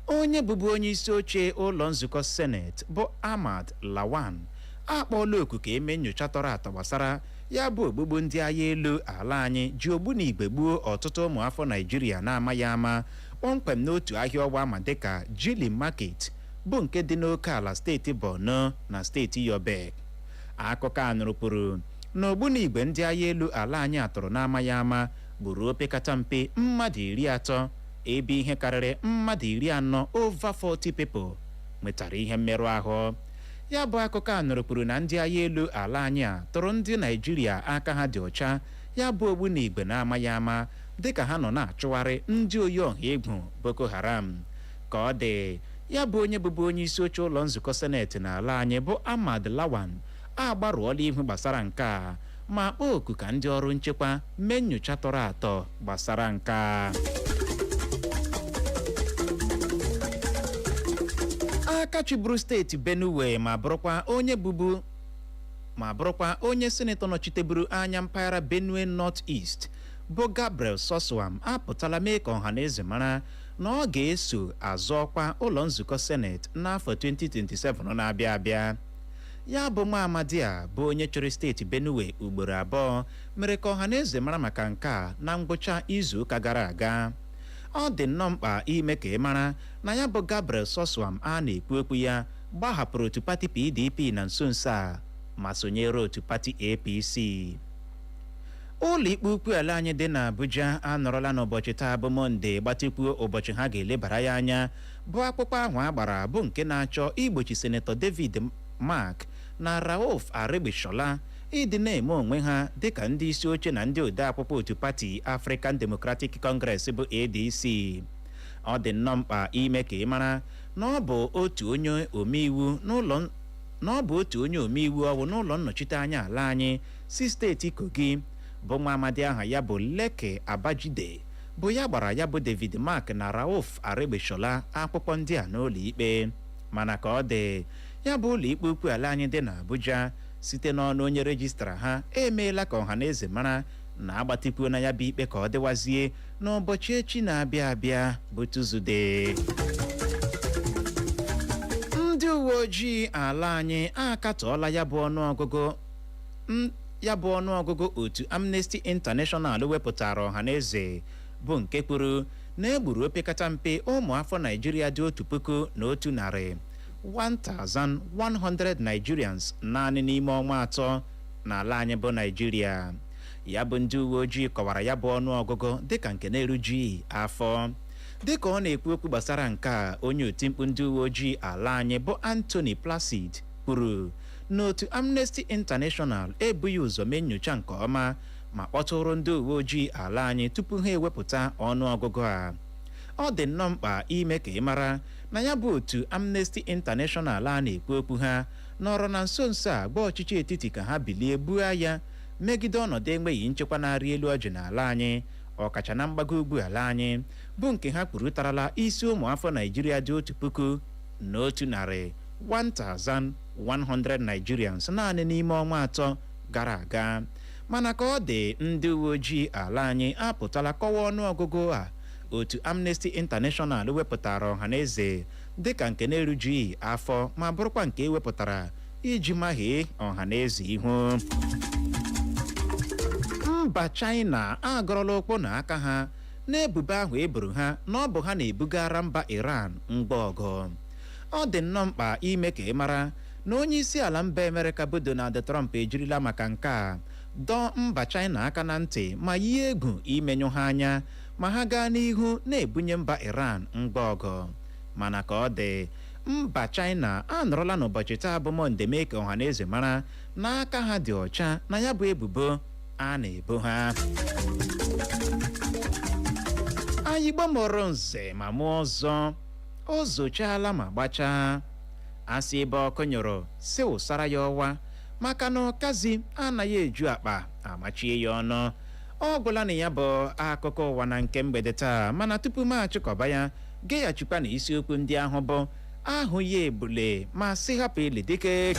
Onye bụbu onye isi oche ụlọ nzukọ Seneti bụ Ahmad Lawan akpọọla oku ka eme nyocha tọrọ atọ gbasara ya bụ ogbugbu ndị agha elu ala anyị ji ogbunigwe gbuo ọtụtụ ụmụafọ Naijiria na-amaghị ama, kpọmkwem n'otu ahịa ọwa ama dịka Jili Market. Bụ nke dị n'oke ala steeti Borno na steeti Yobe. Akụkọ a nụrụ kwuru na ogbunigwe ndị agha elu ala anyị atụrụ n'amaghị ama gburu opekata mpe mmadụ 30, ebe ihe karịrị mmadụ 40, over 40 people, nwetara ihe mmerụ ahụ. Ya bụ akụkọ a nụrụ kwuru na ndị agha elu ala anyị a tụrụ ndị Naijiria aka ha dị ọcha ya bụ ogbunigwe na-amaghị ama dịka ha nọ na-achụgharị ndị oyi ọha egwu Boko Haram. Ka ọ dị, ya bụ onye bụbu onye isi oche ụlọ nzukọ seneti n'ala anyị bụ Ahmad Lawan agbarụọla ihu gbasara nke a ma kpọọ oku ka ndị ọrụ nchekwa mee nyocha tọrọ atọ gbasara nke a. Aka chịburu steeti Benue ma bụrụkwa onye senetọ nọchiteburu anya mpaghara Benue North East bụ Gabriel Suswam apụtala mee ka ọha na eze mara na ọ ga-eso azọ ọkwa ụlọ nzukọ seneti n'afọ 2027 na-abịa abịa. Ya bụ nwa amadi a bụ onye chịrị steeti Benue ugboro abụọ mere ka ọha na eze mara maka nke a na ngwụcha izu ụka gara aga. Ọ dị nnọọ mkpa ime ka ị mara na ya bụ Gabriel Suswam a na-ekwu okwu ya gbahapụrụ otu pati PDP na nso nso a ma sonyere otu pati APC. Ụlọ ikpe ukwu ala anyị dị n'Abuja anọrọla n'ụbọchị taa bụ Mọnde gbatịkwuo ụbọchị ha ga-elebara ya anya bụ akpụkpọ ahụ a gbara bụ nke na-achọ igbochi Senetọ David Mark na Rauf Aregbesola ịdị na-eme onwe ha dịka ndị isi oche na ndị ode akwụkwọ otu pati African Democratic Congress bụ ADC. Ọ dị nnọọ mkpa ime ka ị mara na ọ bụ otu onye omeiwu ọwụ n'ụlọ nnọchite anya ala anyị si steeti Kogi bụ nwa amadi aha ya bụ Leke Abajide bụ ya gbara ya bụ David Mark na Rauf Aregbesola akwụkwọ ndị a n'ụlọ ikpe. Mana ka ọ dị, ya bụ ụlọ ikpe ukwu ala anyị dị n'Abuja site n'ọnụ onye rejistra ha emeela ka ọha na eze mara na agbatịkwuo na ya bụ ikpe ka ọ dịwazie n'ụbọchị echi na-abịa abịa bụ Tuzdee. Ndị uwe ojii ala anyị akatọọla ya bụ ọnụọgụgụ otu Amnesty International wepụtara ọha na eze bụ nke kwuru na egburu opekata mpe ụmụ afọ Naijiria dị 1,100, 1100 Nigerians, naanị n'ime ọnwa 3 n'ala anyị bụ Naijiria. Ya bụ ndị uwe ojii kọwara ya bụ ọnụọgụgụ dịka nke na-erujughị afọ. Dịka ọ na-ekwu okwu gbasara nke a, onye otimkpu ndị uwe ojii ala anyị bụ Anthony Placid kwuru na otu Amnesty International ebughị ụzọ mee nyocha nke ọma ma kpọtụrụ ndị uwe ojii ala anyị tupu ha ewepụta ọnụọgụgụ a. Ọ dị nnọọ mkpa ime ka ị mara na ya bụ otu Amnesty International a na-ekwu okwu ha nọrọ na nso nso a gba ọchịchị etiti ka ha bilie buo agha megide ọnọdụ enweghị nchekwa na-arị elu ọjị n'ala anyị, ọkacha na mgbago ugwu ala anyị, bụ nke ha kwurutarala isi ụmụ afọ Naijiria dị 1,100, 1100 Nigerians, naanị n'ime ọnwa 3 gara aga. Mana ka ọ dị, ndị uwe ojii ala anyị apụtala kọwaa ọnụọgụgụ a otu Amnesty International wepụtara ọha na eze dịka nke na-erujughị afọ ma bụrụkwa nke ewepụtara iji mahie ọha na eze ihu. Mba China agọrọla ụkwụ na aka ha n'ebubo ahụ eburu ha na ọ bụ ha na-ebugara mba Iran ngwa ọgụ. Ọ dị nnọọ mkpa ime ka ị mara na onye isi ala mba Amerịka bụ Donald Trump ejirila maka nke a dọọ mba China aka na ntị ma yie egwu imenyụ ha anya ma ha gaa n'ihu na-ebunye mba Iran ngwa ọgụ. Mana ka ọ dị, mba China anọrọla n'ụbọchị taa bụ Mọnde mee ka ọha na eze mara na aka ha dị ọcha na ya bụ ebubo a na-ebo ha. Anyị gbamọrọ nze ma mụọ ọzọ, o zochaala ma gbachaa. Asị ebe ọkụ nyụrụ si wụsara ya ọwa, maka na ọkazi anaghị eju akpa amachie ya ọnụ. Ọ gwụla na ya bụ akụkọ ụwa na nke mgbede taa, mana tupu m achịkọba ya, geghachikwa na isiokwu ndị ahụ bụ ahụ ya ebule ma sị hapụ ili dike.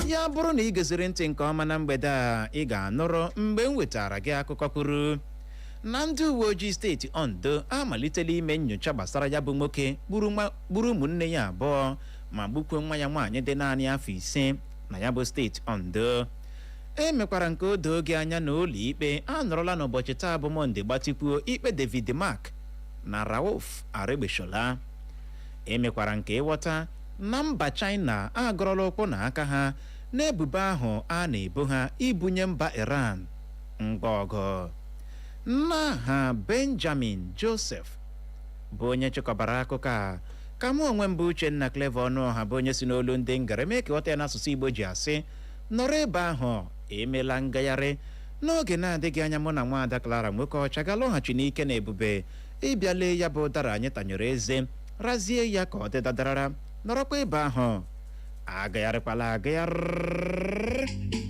Ya bụrụ na ị geziri ntị nke ọma na mgbede a, ị ga-anụrụ mgbe m wetara gị akụkọ kwuru na ndị uwe ojii steeti Ondo amalitela ime nyocha gbasara ya bụ nwoke gburu ụmụnne ya abụọ ma gbukwuo nwa ya nwaanyị dị naanị afọ 5 na ya bụ steeti Ondo. E mekwara nke o doo gị anya na ụlọ ikpe anọrọla n'ụbọchị taa bụ Mọnde gbatịkwuo ikpe David Mark na Rauf Aregbesola. Emekwara nke ịghọta na mba China agọrọla ụkwụ na aka ha n'ebubo ahụ a na-ebo ha ibunye mba Iran ngwa ọgụ. N'aha Benjamin Joseph bụ onye chịkọbara akụkọ a, ka mụ onwe m bụ Uchenna Clever Ọnụọha, bụ onye si n'olu ndị ngara mee ka ghọta ya n'asụsụ Igbo, ji asị nọrọ ebe ahụ, emela ngagharị. N'oge na-adịghị anya, mụ na nwaada Clara nwoke ọcha ga-alọghachi n'ike na ebube ịbịa lee ya bụ ụdara anyị tanyere eze, razie ya ka ọ dị dadarara. Nọrọkwa ebe ahụ, agagharịkwala agagharị.